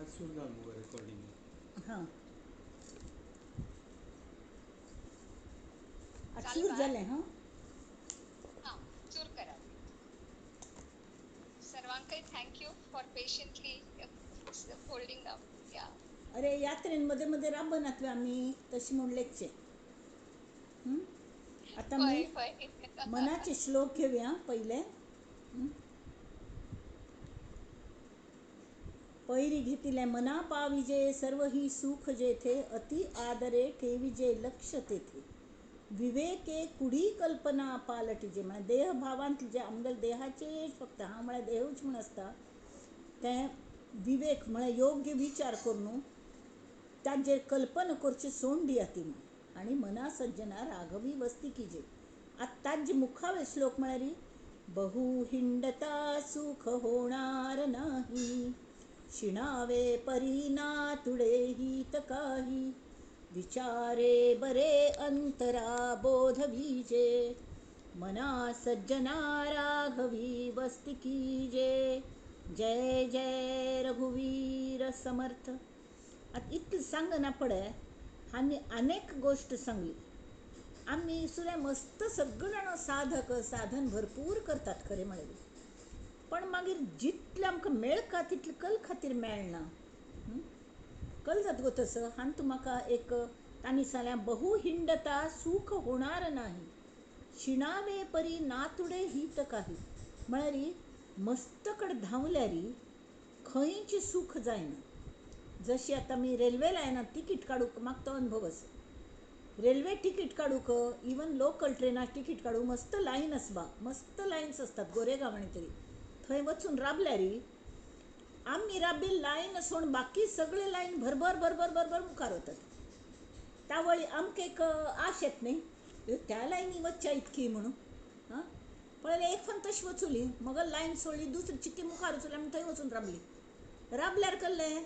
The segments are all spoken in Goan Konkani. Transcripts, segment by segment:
सुरू जालें मुगो रेकॉर्डिंग. हां, आतां चालू सुरू आहे. जालें. हां, हां, सुरू करा. सर्वांकय thank you for patiently holding up. Yeah. अरे यात्रेन मध्ये मध्ये राबनात आमी तशें म्हूण लेखचें. आतां होय मी होय. मनाचे श्लोक घेवया पयले. पैरी घेतिले मना पाविजे सर्व ही सुख जेथे, अति आदरे ठेविजे लक्ष तेथे, विवेके कुडी कल्पना पालटीजे. म्हळ्यार देह भावांत जे आमगेले देहाचे फक्त हांव म्हळ्यार देहूच म्हूण आसता तें विवेक म्हळ्यार योग्य विचार करून ताजेर कल्पना करची सोड दिया ती म्हूण. आनी मना सज्जना राघवी वस्ती किजे. आतां ताजे मुखावे श्लोक म्हळ्यार बहु हिंडता सुख होणार नाही, शिणावे परी नातुडे हित काही, विचारे बरे अंतरा बोधवीजे, मना सज्जना राघवी वस्ती कीजे, जय जय रघुवीर समर्थ. आतां इतलें सांगना पडे आनी अनेक गोश्ट सांगली. आमी सुद्दां मस्त सगळे जाणां साधक साधन भरपूर करतात खरें म्हळ्यार, पण मागीर जितलें आमकां मेळका तितलें कल खातीर मेळना. कल जाता गो तसो. हांवें तूं म्हाका एक तांणी सांगलें बहु हिंडता सुख होणार नाही, शिणावे परी नातुडे हित काही. म्हळ्यार मस्त कडेन धांवल्यार खंयच सूख जायना. जशी आतां आमी रेल्वे लायनात तिकीट काडूंक म्हाका तो अनुभव आसा. रेल्वे तिकीट काडूंक इवन लोकल ट्रेनाक तिकीट काडूंक मस्त लायन आसबा, मस्त लायन्स आसतात गोरेगांवांनी तरी. थंय वचून राबल्यार आमी राबिल्ली लायन सोडून बाकी सगळे लायन भरभर भरभर भरभर मुखार वतात. तावळी आमकां एक आश येत न्ही त्या लायनी वचच्या इतकी म्हणून. हां, पळयलें एक फावट तशी वचुली, मगो लायन सोडली दुसरी चिक्की मुखार वचुली आमी थंय वचून राबली. राबल्यार कल्लें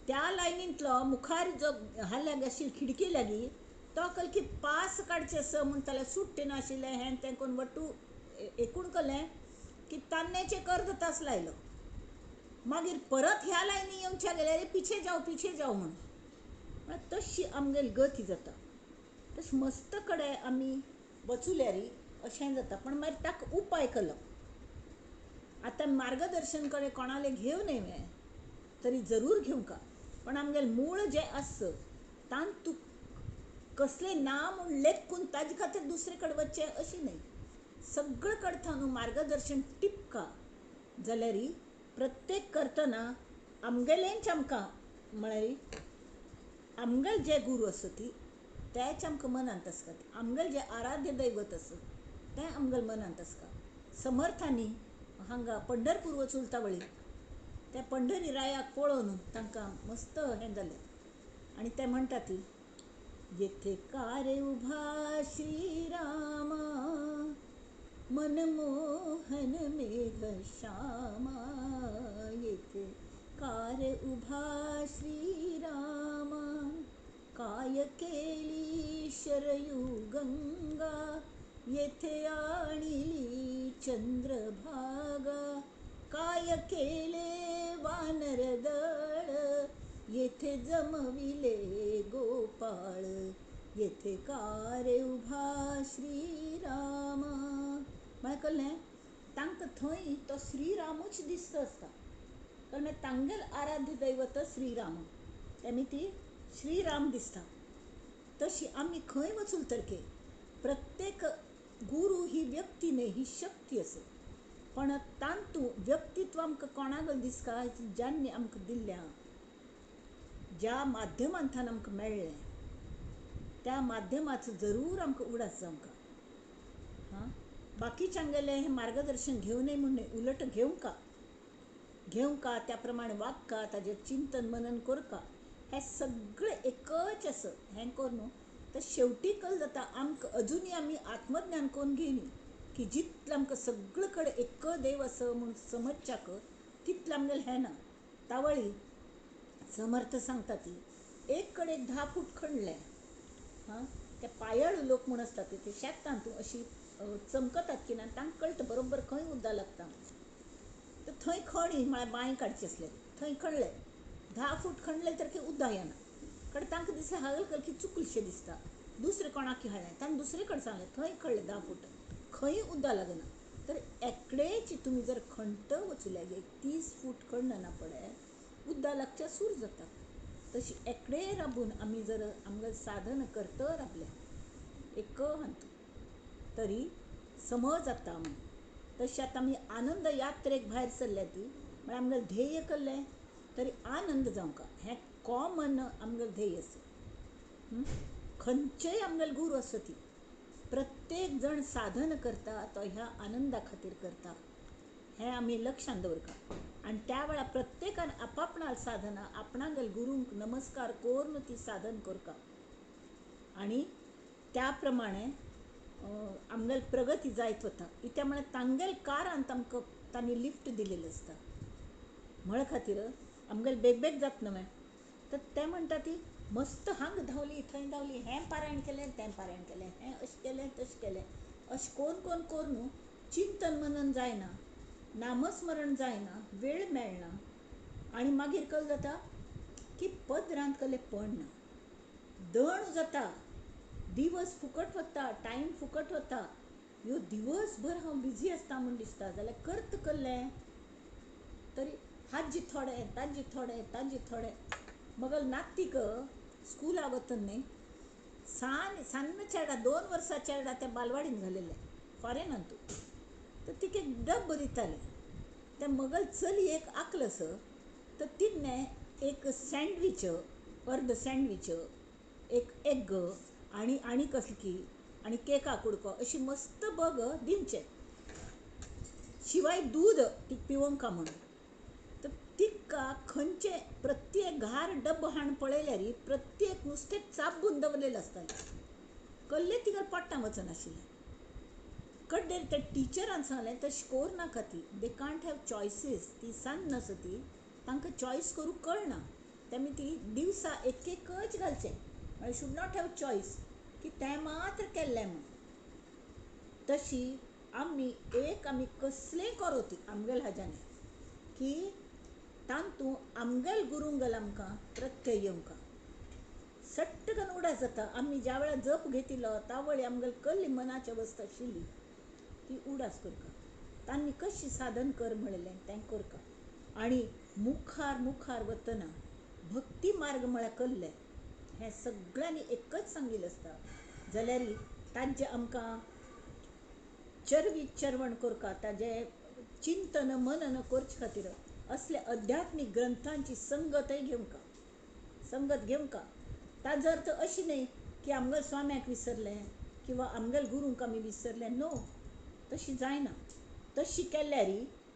त्या लायनींतलो मुखार जो हाल आशिल्ली खिडकी लागी तो कल की पास काडचे आसा म्हूण ताल्यार सुट्टे नाशिल्लें हें तें करून वट्टू एकूण कलें की तान्नेचें अर्द तास लायलो. मागीर परत ह्या लायनी येवच्या गेल्यार पिछे जाव पिछे जाव म्हूण. म्हळ्यार तशी आमगेली गती जाता. तशें मस्त कडेन आमी वचुल्यार अशें जाता. पण मागीर ताका उपाय केलो. आतां मार्गदर्शन कडेन कोणाले घेवन न्हय तरी जरूर घेवंका, पण आमगेलें मूळ जें आसा तातूंत कसलें ना म्हूण लेखून ताजे खातीर दुसरे कडेन वचचें अशें न्हय. सगळें करता न्हू मार्गदर्शन टिपका जाल्यार प्रत्येक करतना आमगेलेंच आमकां म्हळ्यार आमगेले जे गुरू आसा ती तेच आमकां मनांत आसता. आमगेलें जें आराध्य दैवत आसा तें आमगेलें मनांत आसता. समर्थांनी हांगा पंढरपूर वचून वळी त्या पंढरी रायाक पळोवन तांकां मस्त हें जालें आनी ते म्हणटात येथे कारे उभा श्रीरामा, मनमोहन मेघ श्यामा, येथे कार उभा श्रीरामा, काय केली शरयू गंगा, येथे आणिली चंद्रभागा, काय केले वानर दळ, येथे जमविले गोपाळ, येथे कारे उभा श्रीरामा. म्हळ्यार कळ्ळें तांकां थंय तो श्रीरामूच दिसता आसता. कारण तांगेल आराध्य दैवत श्रीराम, तेमी ती श्रीराम दिसता. तशी आमी खंय वचून तरके प्रत्येक गुरू ही व्यक्ती न्हय, ही शक्ती आसा. पण तांतू व्यक्तित्व आमकां कोणाक दिसता ज्यांनी आमकां दिल्लें, ज्या माध्यमांतल्यान आमकां मेळ्ळें त्या माध्यमाचो जरूर आमकां उगडास जावंक. हां, बाकीच्यांगेलें हें मार्गदर्शन घेवं नये म्हूण न्हय, उलट घेवंका घेवंका, त्या प्रमाणे वागका, ताजेर चिंतन मनन करका, हें सगळें एकच आसा. हें करून तर शेवटी कल जाता आमकां अजुनूय आमी आत्मज्ञान करून घेयनी की जितलें आमकां सगळे कडेन एक देव आसा म्हूण समजच्याक तितलें आमगेलें हें ना. तावळी समर्थ सांगता ती एक कडेन 10 फूट खणलें. हां, ते पायळ लोक म्हूण आसतात ते शेतांत अशी चमकतात की ना तांकां कळटा बरोबर खंय उद्दां लागता. तर थंय खणी म्हळ्यार बांय काडची आसले थंय खणले 10 फूट खणले तर की उद्दा येना. कारण तांकां दिसलें हागल कलकी चुकलशें दिसता. दुसरें कोणाक हाडलें, तांणी दुसरे कडेन सांगलें, थंय खणलें 10 फूट, खंय उद्दा लागना. तर एकडेच तुमी जर खणत वचले 30 फूट खणना पडे उद्दा लागच्या सूर जाता. तशी एकडे राबून आमी जर आमगेलें साधन करत राबले एक हातूंत तरी समज जाता म्हण. तशी आतां आमी आनंद यात्रेक भायर सरल्या ती म्हळ्यार आमगेलें ध्येय केल्लें तरी आनंद जावंक हें कॉमन आमगेलें ध्येय आसा. खंयचेय आमगेले गुरू आसा ती प्रत्येक जण साधन करता तो ह्या आनंदा खातीर करता हें आमी लक्षांत दवरता. आनी त्या वेळार प्रत्येकान आपापणाल साधना आपणागेल गुरूंक नमस्कार करून ती साधन करता आनी त्या प्रमाणे आमगेल प्रगती जायत वता. इत्या म्हळ्यार तांगेल कारांत आमकां तांणी लिफ्ट दिलेलें आसता म्हळ खातीर आमगेल बेगबेग जाता न्हय. तर ते म्हणटा ती मस्त हांग धांवली थंय धांवली, हें पारायण केलें तें पारायण केलें, हें अशें केलें तशें केलें, अशें कोन कोन करून चिंतन मनन जायना, नामस्मरण जायना, वेळ मेळना आनी मागीर कल जाता की पदरांत कलें पडना, दण जाता, दिवस फुकट वता, टायम फुकट वता. ह्यो दिवसभर हांव बिजी आसता म्हूण दिसता जाल्यार करत कल्लें तरी हाजी थोडे ताजी थोडे ताजी थोडे. मगल नातीक स्कुला वतना न्ही सान सान्न चेडा 2 वर्सां चेडा त्या बालवाडीन घालिल्लें फॉरेनान तूं, तर तिका एक डब्बो दितालें. त्या मगल चलयेक आकलस तर तिणें एक सँडवीच, अर्द सँडवीच, एक एग आनी आनी कसली की आनी केका कुडको अशी मस्त बग दिवचें, शिवाय दूद ती पिवंका म्हणून. तर तिका खंयचे प्रत्येक घार डब्बो हाडून पळयल्यार प्रत्येक नुस्तें चाबून दवरलेलें आसतालें. कल्लें तिका पोटां वचनाशिल्लें. कड्डेर त्या टिचरान सांगलें तशें करूं नाका ती, they can't have choices, ती सान्न आसा ती तांकां चॉयस करूंक कळना, तेमी ती दिवसा एक एकच घालचें, म्हळ्यार should not have choice की तें मात्र केल्लें म्हूण. तशी आमी एक आमी कसलें करूं ती आमगेल हाज्यान की तातूंत आमगेल गुरूंगल आमकां प्रत्यय येवंक सट्ट करून उडास जाता. आमी ज्या वेळार जप घेतिल्लो त्या वेळी आमगेल कसली मनाची अवस्था आशिल्ली ती उडास करता, तांणी कशी साधन कर म्हणलें तें करता. आनी मुखार मुखार वतना भक्ती मार्ग म्हळ्यार कसलें हें सगळ्यांनी एकच सांगिल्लें आसता. जाल्यार तांचें आमकां चरवी चरवण करता, ताजें चिंतन मनन करचे खातीर असले अध्यात्मीक ग्रंथांची संगतय घेवंका, संगत घेवंका. ताजो अर्थ अशी न्हय की आमगेल स्वाम्याक विसरलें किंवा आमगेल गुरूंक आमी विसरलें, नो, तशी जायना. तशी केल्यार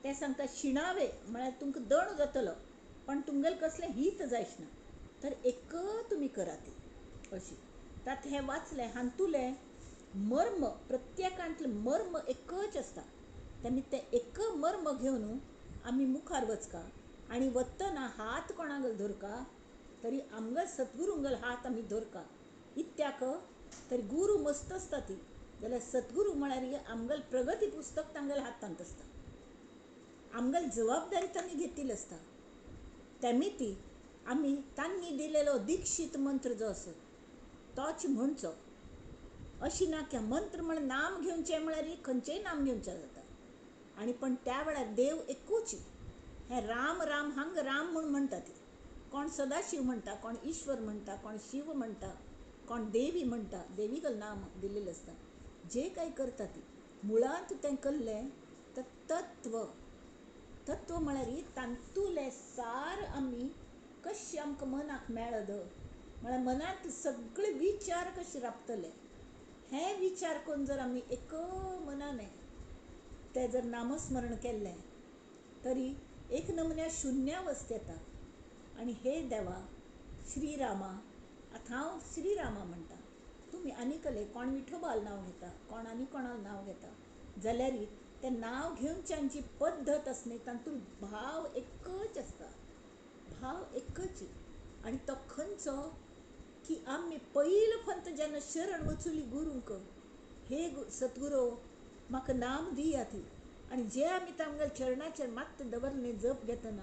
ते सांगता शिणावे म्हळ्यार तुमकां दण जातलो पण तुमगेलें कसलें हीत जायच ना, तर एक तुमी करात ती अशी. तात हें वाचलें हातूंतलें मर्म, प्रत्येकांतलें मर्म एकच आसता, तेमी तें एक मर्म घेवन आमी मुखार वचका आनी वतना हात कोणागेलो धरका तरी आमगेल सद्गुरूंगेलो हात आमी धरका. इत्याक तर गुरू मस्त आसता ती, जाल्यार सद्गुरू म्हळ्यार आमगेल प्रगती पुस्तक तांगेल्या हातांत आसता, आमगेल जबाबदारी तांणी घेतिल्ली आसता. तेमी ती आमी तांणी दिलेलो दीक्षीत मंत्र जो आसा तोच म्हणचो. अशी ना की मंत्र म्हण नाम घेवचें म्हळ्यार खंयचेय नाम घेवचें जाता. आनी पण त्या वेळार देव एकूच, हें राम राम हांग राम म्हूण म्हणटा ती, कोण सदाशिव म्हणटा, कोण ईश्वर म्हणटा, कोण शिव म्हणटा, कोण देवी म्हणटा, देवीगल नाम दिलेलें आसता. जे काय करता ती मुळांत तें कल्लें तर तत्व, तत्व म्हळ्यार तातूंतलें सार आमी कशें आमकां मनाक मेळत, म्हळ्यार मनांत सगळे विचार कशे राबतले हे विचार करून जर आमी एक मनान तें जर नामस्मरण केल्लें तरी एक नमुन्या शुन्यावस्थ येता. आनी हे देवा श्रीरामा, आतां हांव श्रीरामा म्हणटा, तुमी आनी कसलें कोण विठोबाल नांव घेता, कोण आनी कोणाक नांव घेता, जाल्यार तें नांव घेवच्यांची पद्दत आसा न्हय तातूंत भाव एकच आसता, भाव एकच. आनी तो खंयचो की आमी पयलो फंत जेन्ना शरण वचुली गुरूंक, हे सद्गुरो म्हाका नाम दियात, आनी जे आमी तांगेल्या चरणाचेर मात्त दवरलें जप घेतना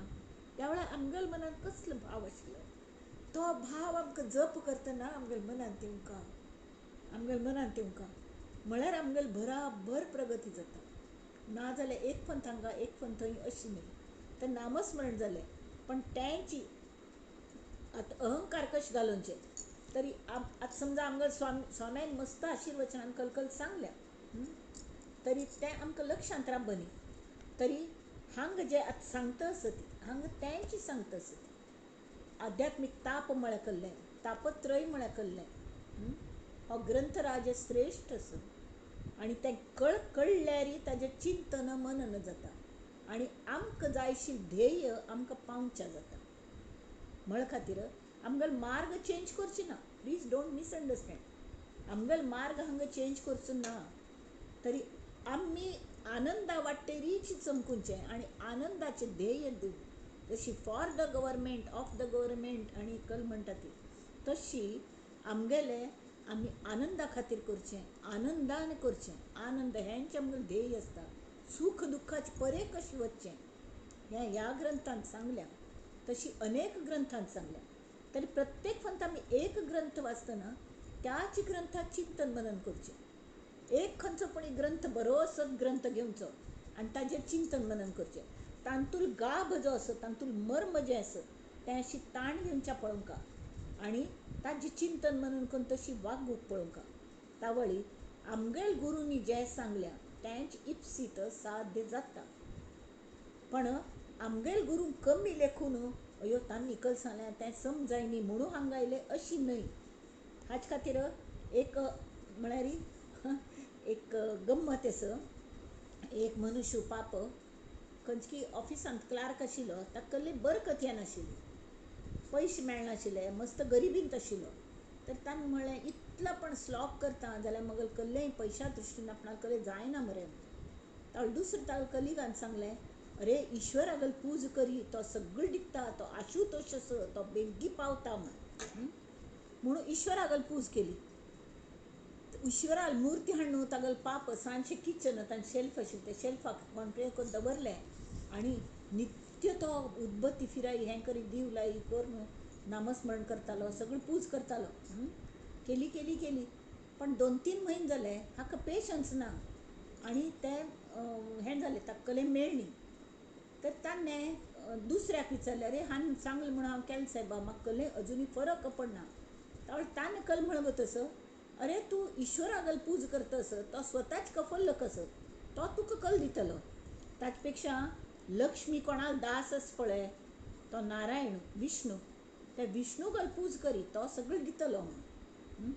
त्या वेळार आमगेल्या मनांत कसलो भाव आशिल्लो तो भाव आमकां जप करतना आमगेल्या मनांत येवंका, आमगेल्या मनांत येवंका म्हळ्यार आमगेली भराभर प्रगती जाता. ना जाल्यार एक पंथ हांगा एक पंथ थंय अशी न्ही. तर नामस्मरण जालें पण तेंची आतां अहंकार कशें घालोवचें तरी आतां समजा आमगेल्या स्वाम्यान मस्त आशिर्वचनान कलकल सांगल्या तरी तें आमकां लक्षांत राबनी. तरी हांगा जे आतां सांगता आसत हांगा तेंच सांगता आसत. आध्यात्मीक ताप म्हळ्यार कल्लें, तापत्रय म्हळ्यार कल्लें, हो ग्रंथराज श्रेश्ठ आसा आनी तें कळ्ळ्यार ताजें चिंतन मनन जाता आनी आमकां जायशी ध्येय आमकां पावच्या जाता. म्हळ खातीर आमगेलो मार्ग चेंज करचो ना. Please don't misunderstand. आमगेलो मार्ग हांगा चेंज करचो ना तरी आमी आनंदा वाटेरीच चमकुचें आनी आनंदाचें ध्येय दिवन जशी for the government of the government आनी कल म्हणटा ती तशी आमगेले आमी आनंदा खातीर करचें, आनंदान करचें. आनंद हेंच आमगेलें ध्येय आसता. सूख दुख्खाचे परे कशें वचचें हें ह्या ग्रंथांत सांगल्या, तशी अनेक ग्रंथांत सांगल्या. तरी प्रत्येक पंथ आमी एक ग्रंथ वाचतना त्याच ग्रंथात चिंतन मनन करचें. एक खंयचो पण ग्रंथ बरो सद्ग्रंथ घेवचो आनी ताजेर चिंतन मनन करचें. तांतूल गाभ जो आसा तांतूल मर्म जें आसा तें अशी ताण घेवच्या पळोवंका आनी ताजें चिंतन मनन करून तशी वागूंक पळोवंका. तावळी आमगेल गुरूंनी जें सांगल्या तेंच इप्सीत साध्य जाता. पण आमगेल गुरू कमी लेखून अयो तांणी कल सांगलें तें समजायनी म्हणून हांगा आयलें अशी न्हय. हाचे खातीर एक म्हळ्यार एक गम्मत आसा. एक मनुष्य पाप खंयची ऑफिसांत क्लार्क आशिल्लो, ताका कसली बरकत येनाशिल्ली, पयशे मेळनाशिल्ले, मस्त गरिबींत आशिल्लो. तर ताणें म्हणलें इतलो पण स्लॉग करता जाल्यार मगेर कसलेय पयशा दृश्टीन आपणाक कसलें जायना मरे. ताणें दुसरें ताका कलिगान सांगलें, अरे ईश्वरागल पूज करी तो सगळें दिता, तो आशुतोश आसा, तो बेगी पावता म्हण. म्हणून ईश्वरागल पूज केली. ईश्वराल मूर्ती हाडून तागेलो पाप सांजचें किचन तांचें शेल्फ आशिल्लें त्या शेल्फाक कोणपे करून दवरलें आनी नित्य तो उदबत्ती फिराई हें करी दीव लाई करून नामस्मरण करतालो, सगळें पूज करतालो. केली केली केली पण 2-3 म्हयने जाले हाका पेशन्स ना आनी तें हें जालें, ताका कलें मेळ्ळी. तर ताणें दुसऱ्याक विचारलें, अरे हांवें सांगलें म्हणून हांव केलें सायबा, म्हाका कलें अजुनूय फरक पडना. ताणें कल म्हणलें तसो, अरे तूं ईश्वरागल पूज करता आसत तो स्वताच कफल्ल कसो तो तुका कल दितलो. ताचे पेक्षा लक्ष्मी कोणाक दास आसा पळय तो नारायण विष्णू, त्या विष्णूगल पूज करी तो सगळें दितलो म्हणून.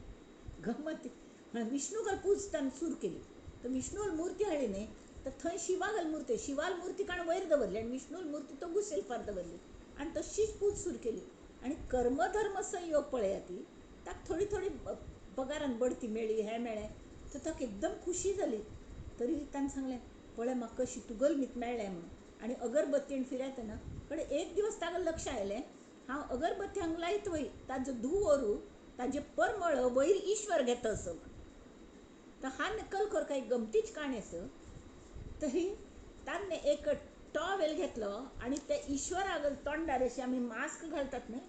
गमत म्हळ्यार विष्णूगल पूज ताणें सुरू केली. तर विष्णूल मूर्ती हाडली न्ही तर थंय शिवागल मूर्ती, शिवाल मूर्ती काण वयर दवरली आनी विष्णूल मूर्ती तो शेल्फार दवरली आनी तशीच पूज सुरू केली. आनी कर्मधर्म संयोग पळया ती ताका थोडी थोडी पगारान बढती मेळ्ळी, हें मेळ्ळें तर ताका एकदम खुशी जाली. तरी ताणें सांगलें, पळय म्हाका कशी तुगल मीत मेळ्ळें म्हणून. आनी अगरबत्तीन फिरयतना कडेन एक दिवस ताका लक्ष आयलें, हांव अगरबत्ती हांगा लायत वय ताजो धुंवर ताजें परमळ वयर ईश्वर घेता असो म्हण. तर हा नकल कर काही गमतीच काणी आसा. तरी ताणें एक टॉवेल घेतलो आनी ते ईश्वराक तोंडार अशें आमी मास्क घालतात न्हय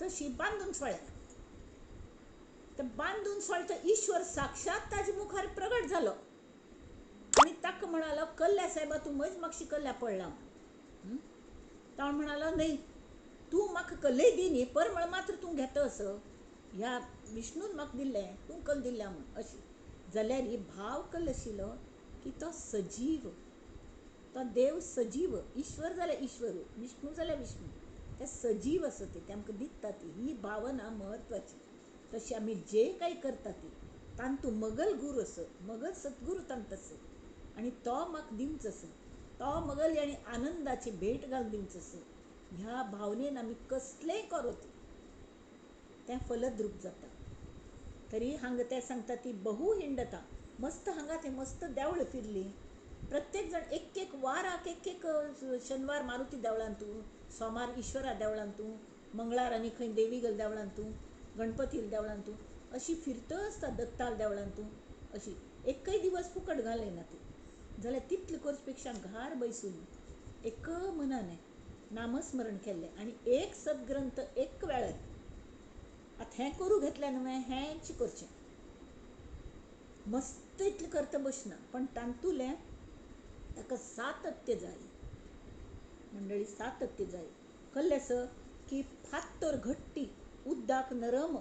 तशी बांदून सोडलें. तर बांदून सोडलें तर ईश्वर साक्षात ताजे मुखार प्रगट जालो आनी ताका म्हणालो, कल्ल्या सायबा तूं म्हज मागशी कल्ल्या पडला म्हण. तो म्हणालो, न्हय तूं म्हाका कल्लय दी न्ही, परमळ मात्र तूं घेता असो, ह्या विष्णून म्हाका दिल्लें तूं कल दिल्ल्या म्हण. अशी जाल्यार ही भाव कल आशिल्लो की तो सजीव, तो देव सजीव, ईश्वर जाल्यार ईश्वर, विष्णू जाल्यार विष्णू, ते सजीव आसा ते आमकां दिसता ती ही भावना म्हत्वाची. तशी आमी जे काय करता ती तांतू मगल गुरू आसा, मगल सद्गुरू तांत आसा आनी तो म्हाका दिवचो आसा, तो मगल आनी आनंदाची भेट घालून दिवचो आसा. ह्या भावनेन आमी कसलेंय करूं तें फलद्रूप जाता. तरी हांगा ते सांगता ती बहु हिंडता, मस्त हांगा थंय मस्त देवळां फिरली, प्रत्येक जाण एक एक वाराक एक एक शनिवार मारुती देवळांत तूं, सोमार ईश्वरा देवळांत तूं, मंगळार आनी खंय देवीगल देवळांत तूं, गणपती देवळांत तूं, अशी फिरत आसता दत्ताल देवळांत तूं, अशी एकय दिवस फुकट घालयना ती. जाल्यार तितले करचे पेक्षा घार बैसून एक मनाने नामस्मरण केल्लें आनी एक सद्ग्रंथ एक वेळार. आतां हें करूं घेतलें न्हय, हेंच करचें, मस्त इतलें करता बसना, पण तातूंतलें ताका सातत्य जाय. मंडळी, सातत्य जाय. कसलें आसा की फातर घट्टी उदक नरम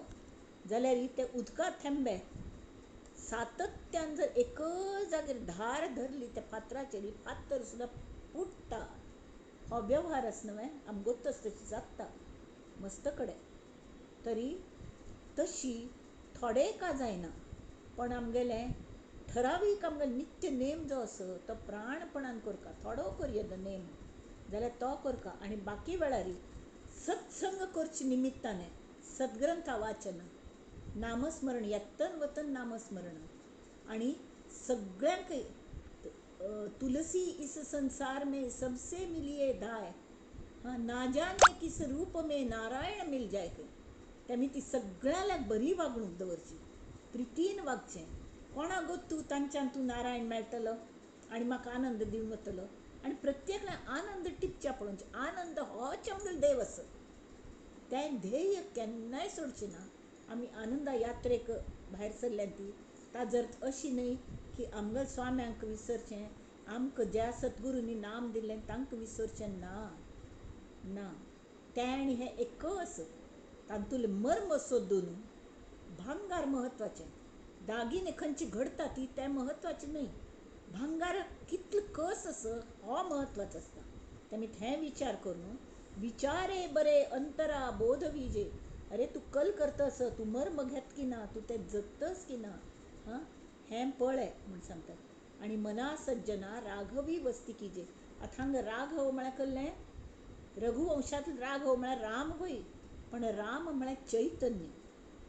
जाल्यार ते उदका थेंबे सातत्यान जर एक जाग्यार धार धरली त्या फातराचेर, फातर सुद्दां फुट्टा. हो व्यवहार आसा न्हय, आमगोतच तशी जाता मस्त कडेन. तरी तशी थोडे का जायना, पण आमगेलें ठरावीक आमगेलो नित्य नेम जो आसा तो प्राणपणान करता. थोडो करया नेम जाल्यार तो करता, आनी बाकी वेळार सत्संग करचे निमित्ताने सद्ग्रंथा वाचन, नामस्मरण, येतन वतन नामस्मरण, आनी सगळ्यांक तुलसी इस संसार में सबसे मिलिये धाय, हां ना जाने किस रूप में नारायण मिल जाय. तेमी ती सगळ्यांक बरी वागणूक दवरची, प्रितीन वागचें. कोणा गो तूं तांच्यान तूं नारायण मेळटलो आनी म्हाका आनंद दिवन वतलो. आनी प्रत्येकान आनंद टिपच्या पळोवचें. आनंद होच आमगेलो देव आसा, तें ध्येय केन्नाय सोडचें ना. आमी आनंदा यात्रेक भायर सरल्यात ती ताजो अर्थ अशी न्हय की आमगेल्या स्वाम्यांक विसरचें, आमकां ज्या सद्गुरूंनी नाम दिल्लें तांकां विसरचें ना. ना, तें आनी हें एकच आसा. तातूंतलें मर्म सोदून भांगार म्हत्वाचें, दागिने खंयची घडटा ती तें म्हत्वाचें न्हय, भांगार कितलो कस आसा हो म्हत्वाचो आसता. तेमी हें विचार करून विचारे बरे अंतरा बोध विजे. अरे तूं कल करतस, तूं मर्म घेत की ना, तूं तें जगतस की ना, हां हें पळय म्हूण सांगतात. आनी मना सज्जना राघवी वस्ती किजे. आतां हांगा राघव म्हळ्यार कसलें? रघुवंशांतलो राघव म्हळ्यार राम व्हय, पण राम म्हळ्यार चैतन्य.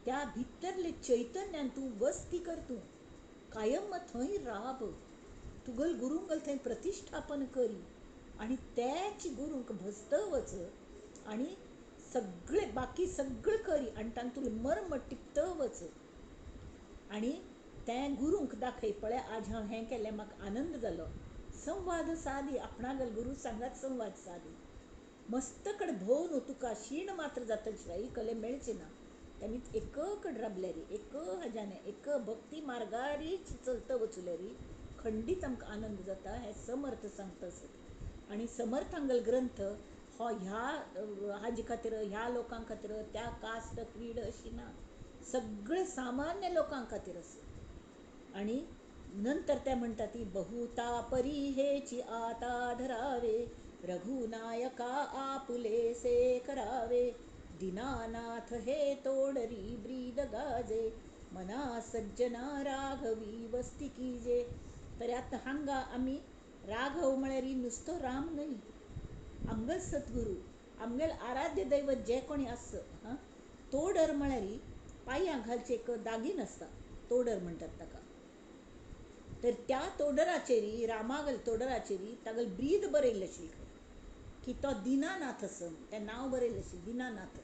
त्या भितरले चैतन्यान तूं वस्ती कर, तूं कायम थंय राब, तुगल गुरूंक थंय प्रतिश्ठापन करी आनी त्याच गुरूंक भजत वच आनी सगळे बाकी सगळें करी आनी तातूंतलें मर्म टिपत वच आनी तें गुरूंक दाखय, पळय आज हांव हें केलें, म्हाका आनंद जालो. संवाद सादी, आपणागेल गुरू सांगात संवाद सादी. मस्त कडेन भोंवन तुका शीण मात्र जातले शिवाय कले मेळचें ना. तेमी एककड राबल्यारी, एक हाज्याने एक भक्ती मार्गारीच चलत वचल्यारी खंडीत आमकां आनंद जाता, हें समर्थ सांगता आसत. आनी समर्थांगल ग्रंथ हो ह्या हाजे खातीर, ह्या लोकां खातीर, त्या कास्ट क्रीड अशी ना, सगळे सामान्य लोकां खातीर आसा. आनी नंतर ते म्हणटा ती बहुता परी हेची आता धरावे, रघुनायका आपुले से करावे, दीनानाथ हे तोडरी ब्रीद गाजे, मना सज्जना राघवी वस्ती कीजे. तर आतां हांगा आमी राघव म्हळ्यार नुस्तो राम न्हय, आमगेल सद्गुरू, आमगेल आराध्य दैवत जे कोणी आस. हां, तोडर म्हळ्यार पांयां घालचें एक दागीन आसता, तोडर म्हणटात ताका. तर त्या तोडराचेरी, रामागल तोडराचेरी तागेल ब्रीद बरयल्लें आशिल्लें की तो दीनानाथ आसा, तें नांव बरयल्लें आशिल्लें दीनानाथ.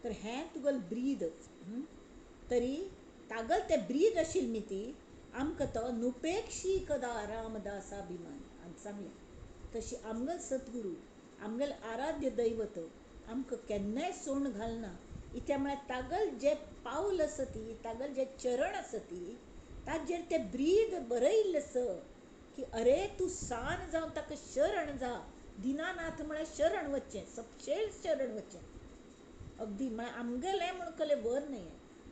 तर हें तुगेल ब्रीद, तरी तागल तें ब्रीद आशिल्लें न्ही ती आमकां तो नुपेक्षी कदा रामदासाभिमान आनी सांगलें. तशी आमगेल सद्गुरू, आमगेल आराध्य दैवत आमकां केन्नाय सोण घालना. इत्या म्हळ्यार तागल जें पावल आसा ती, तागल जें चरण आसा ती, ताजेर तें ब्रीद बरयल्लें आसा की अरे तूं सान जावन ताका शरण जा. दीनानाथ म्हळ्यार शरण वचचें, सपशेल शरण वचचें. अगदी म्हळ्यार आमगेलें म्हूण कसलें व्हर न्हय,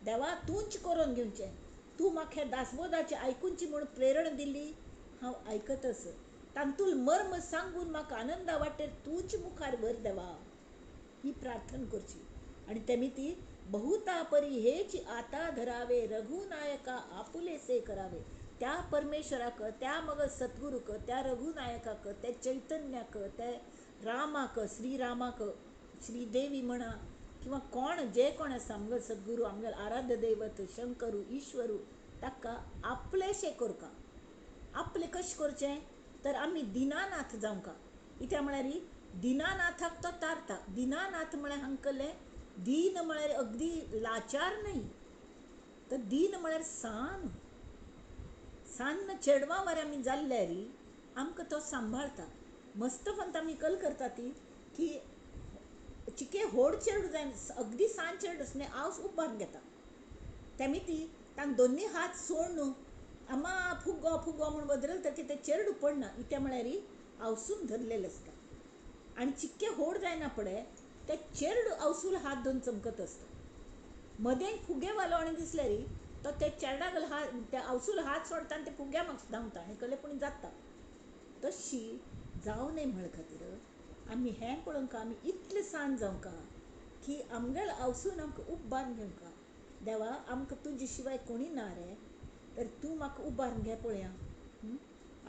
देवा तूंच करून घेवचें, तूं म्हाका ह्या दासबोधाचें आयकुची म्हूण प्रेरणा दिली, हांव आयकत आसा, तातूंत मर्म सांगून म्हाका आनंदा वाटेर तूंच मुखार व्हर देवा, ही प्रार्थना करची. आनी तेमी ती बहुता परी हेच आता धरावे, रघुनायका आपुलेसे करावे. त्या परमेश्वराक, त्या मग सद्गुरूक, त्या रघुनायकाक, त्या चैतन्याक, त्या रामाक, श्रीरामाक, श्रीदेवी म्हणा किंवा कोण जे कोण आसा आमगेल सद्गुरू, आमगेल आराध्य दैवत शंकरू, ईश्वरू, ताका आपलेशें करका. आपलें कशें करचें तर आमी दीनानाथ जावंका. कित्याक म्हळ्यार दीनानाथाक तो तारता. दीनानाथ म्हळ्यार हांगकलें दीन म्हळ्यार अगदी लाचार न्हय, तर दीन म्हळ्यार सान सान चेडवां वरी आमी जाल्ल्यारी आमकां तो सांबाळता. मस्त पंत आमी कल करता ती की चिके होड चेडूं जाय, अगदी सान चेडूं आसलें आवस उबारून घेता. तेमी ती तांकां दोन्ही हात सोड न्हू आमा फुगो फुगो म्हूण वदरल की तें चेडूं पडना. इत्या म्हळ्यार आवसून धरलेलें आसता. आनी चिक्के होड जायना पडे ते चेडूं आवसूल हात धरून चमकत आसता. मदें फुगे वालो आनी दिसल्यार तो ते चेरडा हात त्या आवसूल हात सोडता आनी ते फुग्या म्हाका धांवता आनी कले पूण जाता. तशी जावं न्हय म्हळ खातीर आमी हें पळोवंक आमी इतले सान जावंक की आमगेल आवसून आमकां उबारून घेवंक. देवा आमकां तुजे शिवाय कोणी ना रे, तर तूं म्हाका उबारून घे पळया.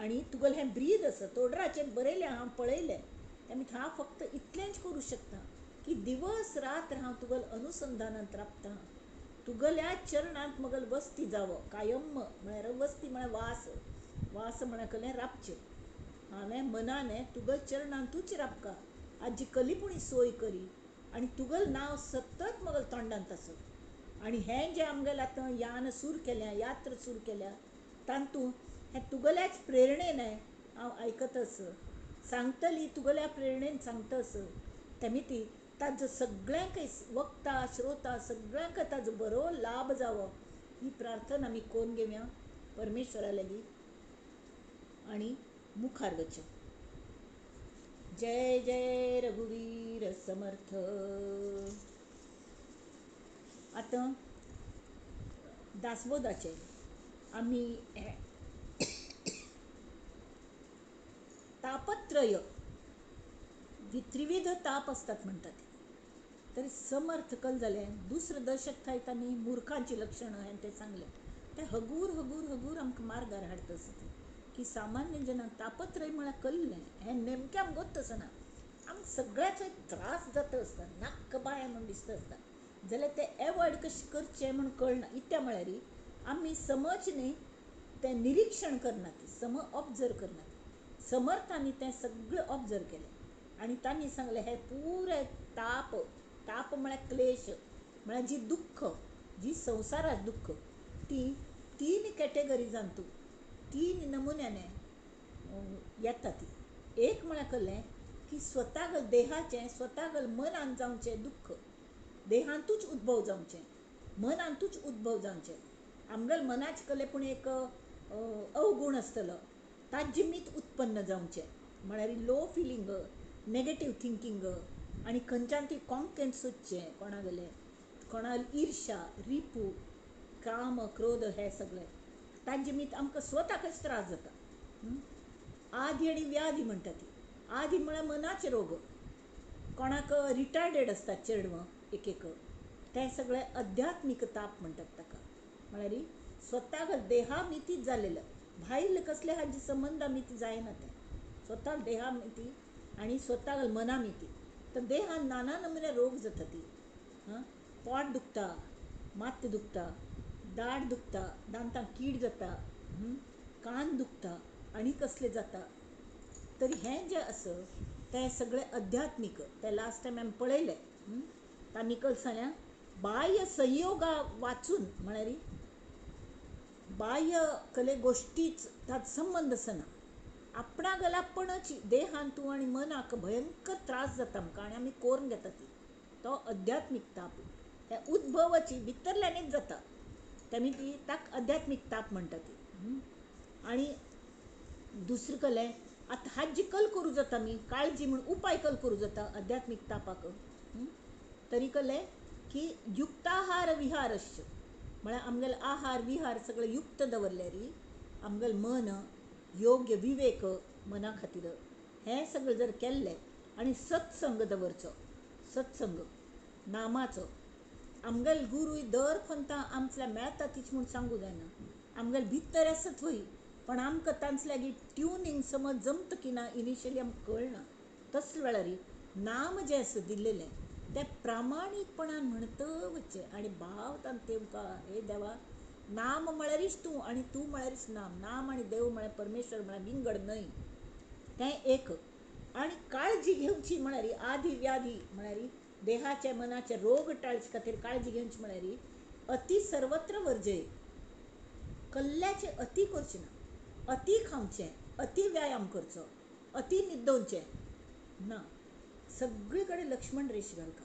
आनी तुगेलें हें ब्रीद आसा तोडराचेर बरयलें हांव पळयलें, तेमी हांव फक्त इतलेंच करूं शकता की दिवस रात्र हांव तुगेल अनुसंधानांत राबता. तुगेल्या चरणांत मगल वस्ती जावो कायम म्हळ्यार वस्ती म्हळ्यार वास, वास म्हळ्यार कसलें राबचें. हांवें मनाने तुगल चरणांतूच राबका आजी कलीपुणी सोय करी आनी तुगल नांव सतत मगल तोंडांत आसो. आनी हें जें आमगेलें आतां यान सूर केल्या, यात्रा सूर केल्या, तातूंत हें तुगल्याच प्रेरणेन हांव आयकत आस, सांगतली तुगल्या प्रेरणेन सांगता आस. तेमी ती ताजो सगळ्यांकय वक्ता श्रोता सगळ्यांक ताजो बरो लाभ जावो ही प्रार्थना आमी कोन्न घेवया परमेश्वरा लागीं आनी मुखार वचया. जय जय रघुवीर समर्थ. आतां दासबोधाचें आमी तापत्रय त्रिविध ताप आसतात म्हणटात. तर समर्थ कल जालें दुसरें दशक थंय तांणी मुर्खांचीं लक्षणां हें तें सांगलें. तें हगूर हगूर हगूर आमकां मार्गार हाडटा आसता की सामान्य जनांक तापत्रय म्हळ्यार कल्लें हें नेमकें आमकां गोत्त आसना. आमकां सगळ्याचो त्रास जाता आसता, नाक्क बाय म्हूण दिसता आसता, जाल्यार तें एवॉयड कशें करचें म्हूण कळना. इत्या म्हळ्यार आमी समज न्ही तें निरिक्षण करनात, सम ऑब्जर्व करनात. समर्थांनी तें सगळें ऑब्जर्व केलें आनी तांणी सांगलें हे पुरे ताप, ताप म्हळ्यार क्लेश म्हळ्यार जी दुख्ख, जी संवसारात दुख्ख, ती तीन कॅटेगरीजांतू तीन नमुन्याने येता. ती एक म्हळ्यार कळ्ळें की स्वता देहाचें स्वता मनान जावचें दुख्ख, देहांतूच उद्भव जावचें, मनांतूच उद्भव जावचें. आमगेल मनाच कले पूण एक अवगूण आसतलो ताजे मीत उत्पन्न जावचें, म्हळ्यार लो फिलिंग, नेगेटीव थिंकींग आनी खंयच्यान ती कॉन्केंट सोदचें कोणागेलें, कोणाल ईर्षा, रिपू, काम, क्रोध हे सगळे ताजे मीत आमकां स्वताकच त्रास जाता. आदी आनी व्याधी म्हणटा ती. आदी म्हळ्यार मनाचे रोग, कोणाक रिटार्डेड आसतात चेडवां एक एक, ते सगळे अध्यात्मीक ताप म्हणटात ताका. म्हळ्यार स्वताक देहा मितीच जालेलं, भायल कसले हाजे संबंद मिती जायना, तें स्वता देहा मिती आनी स्वता मना मिती. तर देहान नाना नमुने रोग जाता ती. हां, पोट दुखता, मात्त दुखता, दाड दुखता, दांतांक कीड जाता, कान दुखता आनी कसले जाता. तर हें जें आसा तें सगळें अध्यात्मीक. तें लास्ट टायम आमी पळयलें. तांणी कल सांगल्या बाह्य संयोगा वाचून, म्हळ्यार बाह्य कले गोश्टीच ताचो संबंद आसना. आपणा गलापणच देहान तूं आनी मनाक भयंकर त्रास जाता आमकां आनी आमी कोरून घेता ती, तो अध्यात्मीक ताप. हे उद्भवाची भितरल्यानच जाता, तेमी ती ताका अध्यात्मीक ताप म्हणटा ती. आनी दुसरें कलें आतां हाजी कल करूं जाता आमी काळजी म्हूण उपाय कल करूं जाता अध्यात्मीक तापाक. तरी कलें की युक्ताहार विहारश्च, म्हळ्यार आमगेले आहार विहार सगळे युक्त दवरल्यार आमगेलें मन योग्य विवेक मना खातीर हें सगळें जर केल्लें आनी सत्संग दवरचो, सत्संग नामाचो. आमगेले गुरूय दर खंता आमच्या मेळटा तीच म्हूण सांगू जायना, आमगेले भितर आसा थंय, पण आमकां तांचे लागीं ट्युनींग समज जमता की ना इनिशियली आमकां कळना. तसले वेळार नाम जें आसा दिल्लेलें तें प्रामाणीकपणान म्हणत वचचें आनी भाव तांकां तेमकां, हे देवा नाम म्हळ्यारीच तूं आनी तूं म्हळ्यारीच नाम, नाम आनी देव म्हळ्यार परमेश्वर म्हळ्यार विंगड न्हय, तें एक. आनी काळजी घेवची म्हळ्यार आदी व्याधी म्हळ्यार देहाचे मनाचे रोग टाळचे खातीर काळजी घेवची म्हळ्यार अति सर्वत्र वर्जय, कल्ल्याचें अति करचें ना, अति खावचें, अति व्यायाम करचो, अति न्हिदोवचें ना. सगळे कडेन लक्ष्मण रेश घालका.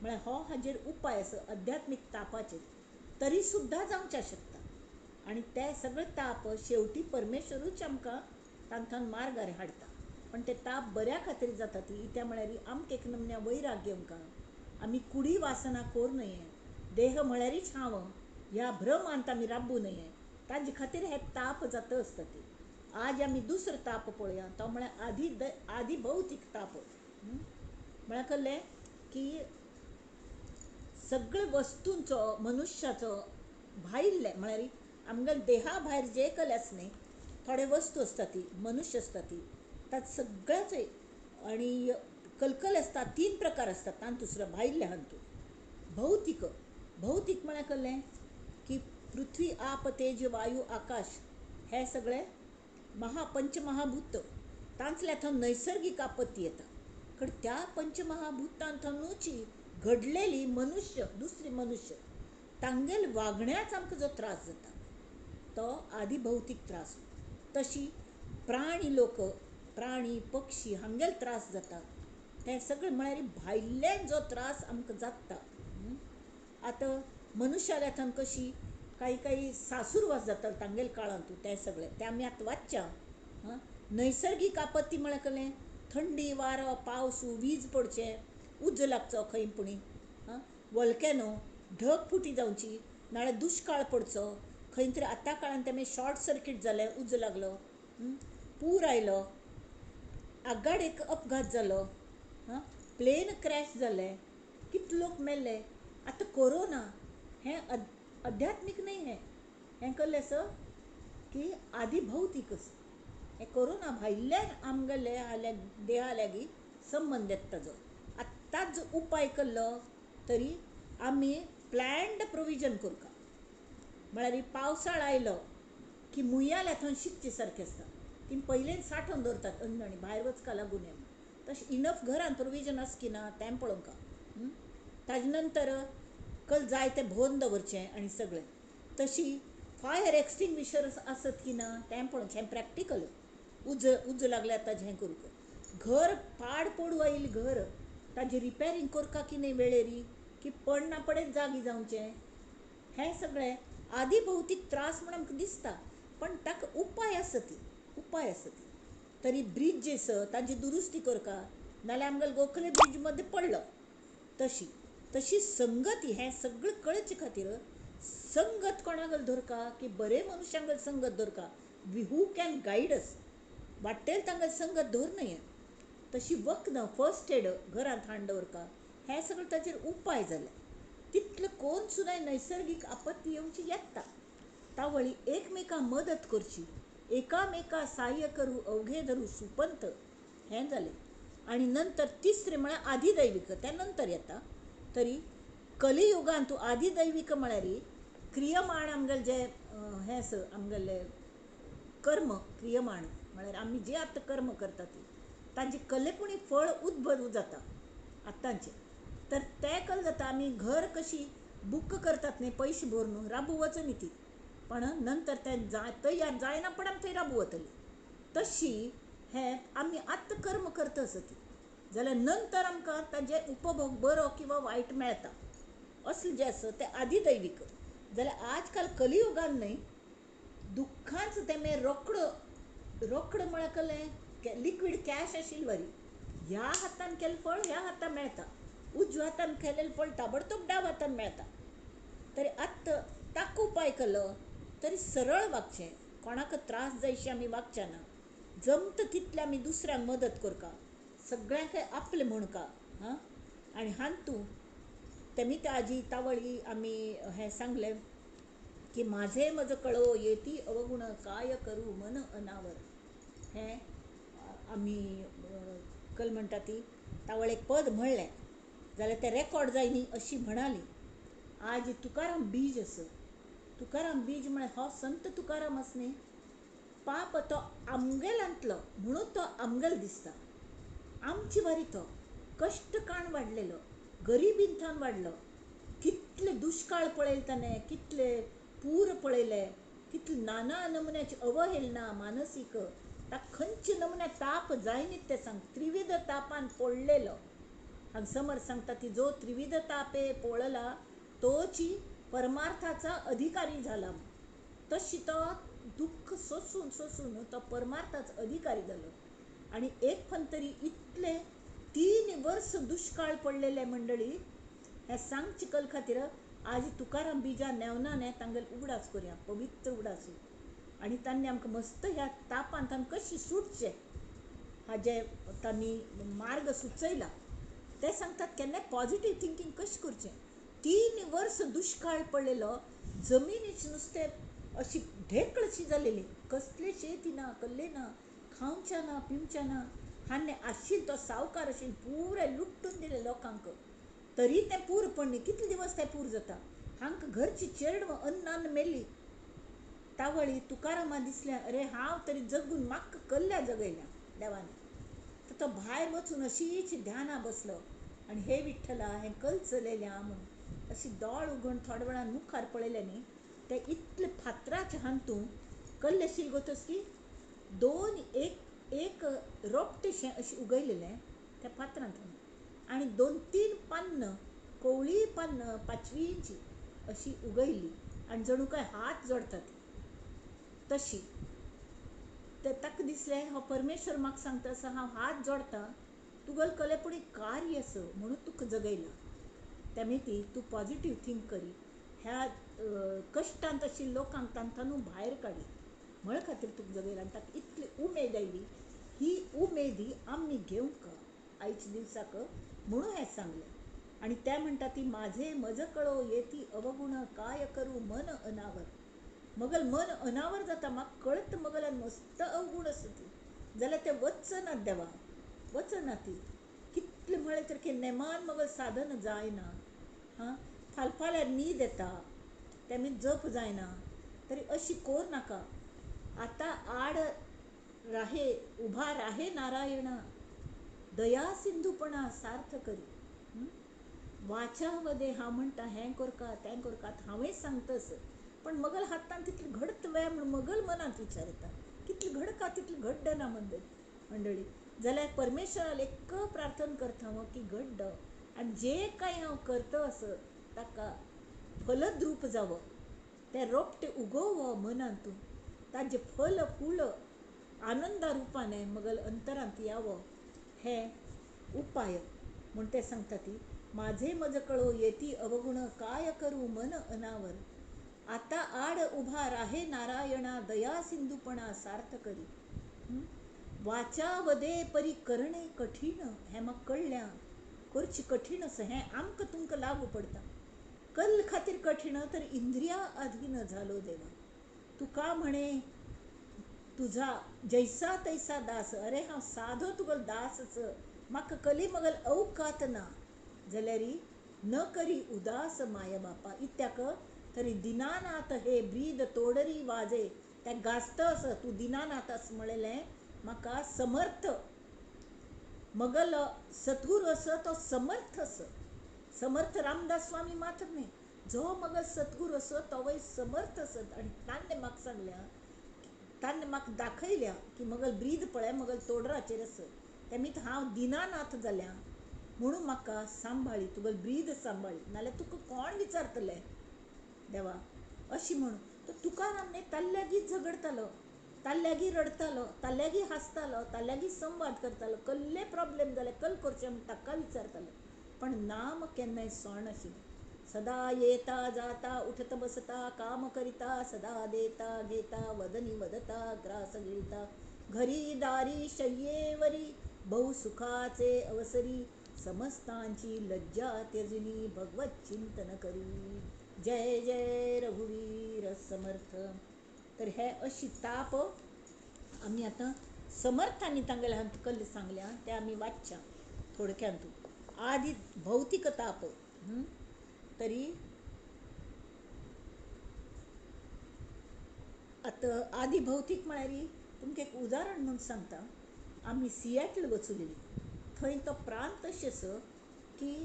म्हळ्यार हो हाजेर उपाय आसा अध्यात्मीक तापाचेर तरी सुद्दां जावच्या शकता. आनी ते सगळे ताप शेवटी परमेश्वरूच आमकां तांकां मार्गार हाडटा. पण ते ताप बऱ्या खातीर जाता ती इत्या म्हळ्यार आमकां एक नमन्या वैराग्य आमकां आमी कुडी वासना कोर न्हय, देह म्हळ्यारीच हांव ह्या भ्रमांत आमी राबू न्हय, ताजे खातीर हे ताप जाता आसता ती. आज आमी दुसरो ताप पळोवया, तो म्हळ्यार आदी भौतीक ताप. म्हळ्यार कळ्ळें की सगळे वस्तूंचो मनुष्याचो भायले म्हळ्यार आमगेले देहा भायर जे कले आसा न्ही थोडे वस्तू आसता ती मनुष्य आसता ती तांत सगळ्याचे आनी कलकल आसता. तीन प्रकार आसतात तांत दुसरो भायले हातूंत भौतीक. भौतीक म्हळ्यार कळ्ळें की पृथ्वी आप तेज वायू आकाश हे सगळे पंचमहाभूत तांतल्या थंय नैसर्गीक आपत्ती येता. कारण त्या पंचमहाभूतांतूच घडलेली मनुष्य दुसरी मनुष्य तांगेल वागण्याच आमकां जो त्रास जाता तो आदी भौतीक त्रास. तशी प्राणी लोक प्राणी पक्षी हांगेल त्रास जाता ते सगळे म्हळ्यार भायल्यान जो त्रास आमकां जाता. आतां मनुष्याल्या थंय कशी काही काही सासूरवास जाता तांगेल काळांत ते सगळे ते आमी आतां वाचच्या. नैसर्गीक आपत्ती म्हळ्यार कळ्ळें थंडी वारो पावस वीज पडचें उजो लागचो खंय पुणी वॉल्केनो ढग फुटी जावची नाल्यार दुश्काळ पडचो खंय तरी आतां काळान तेमी शॉर्ट सर्कीट जालें उजो लागलो पूर आयलो आगगाडयेक अपघात जालो प्लेन क्रॅश जालें कितले लोक मेले. आतां कोरोना हें अध्यात्मीक न्हय हें हें कळ्ळें आसा की आदी भौतीक आसा. हें कोरोना भायल्यान आमगेले देहा लागीं संबंद येता ताजो. आत्तांच उपाय केल्लो तरी आमी प्लॅन्ड प्रोविजन करता. म्हळ्यार पावसाळ आयलो की मुयाल्या थंय शिकचे सारकें आसता ती पयलेच सांठोवन दवरतात अन्न आनी भायर वचका लागून न्हय. तशें इनफ घरान प्रोविजन आसा की ना तें पळोवंक. ताजे नंतर कल जाय तें भरून दवरचें आनी सगळें. तशी फायर एक्सटिंग्विशर आसत की ना तें पळोवचें. हें प्रॅक्टिकल उजो उजो लागल्यार ताजें हें करूंक घर पाड पडू आयिल्लें घर ताजें रिपेरींग करता की न्हय वेळेरी की पडना पडेच जागी जावचें. हें सगळें आदी भौतीक त्रास म्हूण आमकां दिसता पण ताका उपाय आसा ती उपाय आसा ती. तरी ब्रिजीस ताजी दुरुस्ती करता नाल्यार आमगेलो गोखले ब्रिज मदें पडलो. तशी तशी संगती हें सगळें कळचे खातीर संगत कोणागेर दवरका की बरे मनुष्यांगेर संगत दवरका we who can guide अस वाटेल तांगेर संगत दवर न्हय. तशी वखदां फर्स्ट एड घरांत हाडून दवरका हें सगळें ताचेर उपाय जाले. तितले कोण सुद्दां नैसर्गीक आपत्ती येवची येता. तावळी एकमेकांक मदत करची एकामेका साह्य करू अवघे धरू सुपंथ हें जालें. आनी नंतर तिसरें म्हळ्यार आदिदैवीक त्या नंतर येता. तरी कलियुगांत आदिदैवीक म्हळ्यार क्रियमाण आमगेलें जें हें आसा आमगेलें कर्म क्रियमाण म्हळ्यार आमी जें आतां कर्म करता ती तांचे कलेपुणी फळ उद्भव जाता आतांचें. तर तें कल जाता आमी घर कशी बूक करतात न्ही पयशे भरून राबू वचनी ती पण नंतर तें तयार जायना पण आमी थंय राबू वतली. तशी हें आमी आतां कर्म करता आसत ती जाल्यार नंतर आमकां ताजे उपभोग बरो किंवा वायट मेळटा असलें जें आसा तें आदिदैवीक. जाल्यार आज काल कलियुगान न्हय दुख्खांच तें रोकडो रोकडो म्हळ्यार कळ्ळें लिक्वीड कॅश आशिल्ले वरी ह्या हातान केल्लें फळ ह्या हातान मेळटा उजव्या हातान केलेलें फळ ताबडतोब डाव्या हातान मेळटा. तरी आतां ताका उपाय केलो तरी सरळ वागचें कोणाक त्रास जायशे आमी वागचे ना. जमता तितलें आमी दुसऱ्यांक मदत करका सगळ्यांक आपलें म्हणका. हां आनी हातूंत तेमी त्या आजी तावळी आमी हें सांगलें की माझे मज कळो येती अवगुण काय करू मन अनावर. हें आमी कल म्हणटा ती तावळ एक पद म्हणलें जाल्यार तें रेकॉर्ड जायनी अशी म्हणाली. आज तुकाराम बीज आसा. तुकाराम बीज म्हळ्यार हो संत तुकाराम आसा न्ही पाप तो आमगेलांतलो म्हणून तो आमगेल दिसता. आमची वारी तो कश्ट काण वाडलेलो गरिबींतल्यान वाडलो कितले दुश्काळ पळयले ताणें कितले पूर पळयले कितले नाना नमुन्याची अवहेलना मानसीक ताका खंयचे नमुन्या ताप जायनीत तें सांग त्रिविध तापान पडलेलो. हांगा समर्थ सांगता ती जो त्रिविध तापे पोळला तोची परमार्थाचा अधिकारी झाला. तशी तो दुःख सोसून सोसून तो परमार्थाचा अधिकारी जालो. आनी एक फन तरी इतले 3 वर्स दुश्काळ पडलेले मंडळी, ह्या सांगचे कल खातीर आज तुकाराम बिजा नेवना तांगेले उगडास करुया, पवित्र उगडास. आनी तांणी आमकां मस्त ह्या तापान तांकां कशी सुटचें हाजे तांणी मार्ग सुचयला. ते सांगतात केन्नाय पॉझिटीव थिंकींग कशें करचें. 3 वर्स दुश्काळ पडलेलो, जमिनीच नुस्तें अशी ढेकळशी जालेली, कसले शेती ना, कल्ले ना, खावच्या ना, पिवच्या ना. हान्ने आशिल्लो तो सावकार आशिल्लो पुराय लुट्टून दिले लोकांक, तरी तें पूर पडली. कितले दिवस तें पूर जाता. हांकां घरची चेडवां अन्नान मेली. तावळी तुकारामा दिसलें अरे हांव तरी जगून म्हाका कल्ल्या जगयल्या देवान. तर तो भायर वचून अशीच ध्याना बसलो आनी हे विठ्ठला हें कल चलयलें म्हणून अशी दोळ उगडून थोड्या वेळान मुखार पळयलें न्ही, ते इतले फातराचे हातूंत कल्ले शिलगोतस की 2 एक रोपटेशें अशें उगयलेलें त्या फातरांत आनी 2-3 पान्नां कोवळी पान्नां पांचवींची अशी उगयली आनी जणू काय हात जोडतात तशी. ते ताका दिसलें हो परमेश्वर म्हाका सांगता आसा हांव हात जोडटा तुगेलें कले पूण कार्य आसा म्हणून तुका जगयला. त्या ती तूं पॉझिटीव थिंक करी, ह्या कश्टांत आशिल्ल्या लोकांक तांकां भायर काडी म्हळ खातीर तुका जगयला. आनी ताका इतली उमेद आयली. ही उमेदी आमी घेवंक आयच्या दिवसाक म्हणून हें सांगलें. आनी ते म्हणटा ती माझे मज कळो येती अवगुण काय करू मन अनावर. मगल मन अनावर जाता, म्हाका कळत मगल्यान मस्त अवगुण आसा ती, जाल्यार ते वचना देवा, वचना ती. कितलें म्हळें तर की नेमान मगल साधन जायना, हां फालफाल्यार न्हीद येता, तेमी जप जायना, तरी अशी कोर नाका. आतां आड राहे उभा राहे नारायणा, दया सिंधुपणा सार्थ करी. वाचा वदे हांव म्हणटा हें करका तें करका हांवें सांगतस, पण मगल हातान तितली घडत वे म्हूण मगल मनांत विचार येता. कितली घडका तितली घडना मंडळी. जाल्यार परमेश्वराक एक प्रार्थना करता हांव की घड्ड आनी जे कांय हांव करता आसत ताका फलद्रूप जावं, तें रोपटें उगोवं मनांतून, ताजें फल फूल आनंदा रुपान मगल अंतरांत यावो हे उपाय म्हूण ते सांगता ती माझे मज कळो येती अवगुण काय करू मन अनावर. आता आड उभा राहे नारायणा, दया सिंधुपणा सार्थ करी. वाचा वदे परी करणे कठीण, हें म्हाका कळ्ळ्या करचें कठीण आसा, हें आमकां तुमकां लागू पडटा. कल खातीर कठीण तर इंद्रिया अधीन झालो देवा. तुका म्हणे तुझा जैसा तैसा दास, अरे हांव सादो तुगेलो दासच, म्हाका कली मगल अवकात ना, जाल्यार न करी उदास माय बापा. इत्याक तरी दिनानाथ हे ब्रीद तोडरी वाजे, त्या गाजत आसा तूं दिनानाथ अस म्हणलें म्हाका समर्थ मगल सद्गुरू आसा तो समर्थ आसा. समर्थ रामदास स्वामी मात्र न्ही, जो मगल सद्गुरू आसा तोवय समर्थ आसत. आनी ताणें म्हाका सांगल्या, ताणें म्हाका दाखयल्या की मगल ब्रीद पळय मगल तोडराचेर आसा, तेमीत हांव दिनानाथ जाल्या म्हणून म्हाका सांबाळी, तुगेलो ब्रीद सांबाळी, नाल्यार तुका कोण विचारतलें देवा अशी म्हणून. तर तुकाराम न्ही ताल्ल्यागी झगडतालो, ताल्ल्यागी रडतालो, ताल्ल्यागी हांसतालो, ताल्ल्यागी संवाद करतालो, कसले प्रॉब्लेम जाले कल करचें म्हूण ताका विचारतालो, पण नाम केन्नाय सोडनाशिल्लें. सदा येता जाता उठत बसता काम करिता, सदा देता घेता वदनी वदता ग्रास गिळता, घरी दारी शय्येवरी बहु सुखाचे अवसरी, समस्तांची लज्जा त्यजुनी भगवत चिंतन करी. जय जय रघुवीर समर्थ. तर हे अशी ताप आमी आतां समर्थांनी तांगेल्या हांत कल्ल सांगल्या ते आमी वाचच्या थोडक्यांतू. आदी भौतीक ताप तरी आतां आदी भौतीक म्हळ्यार तुमकां एक उदाहरण म्हूण सांगता. आमी सिएटल वचुलेली, थंय तो प्रांत अशें आसा की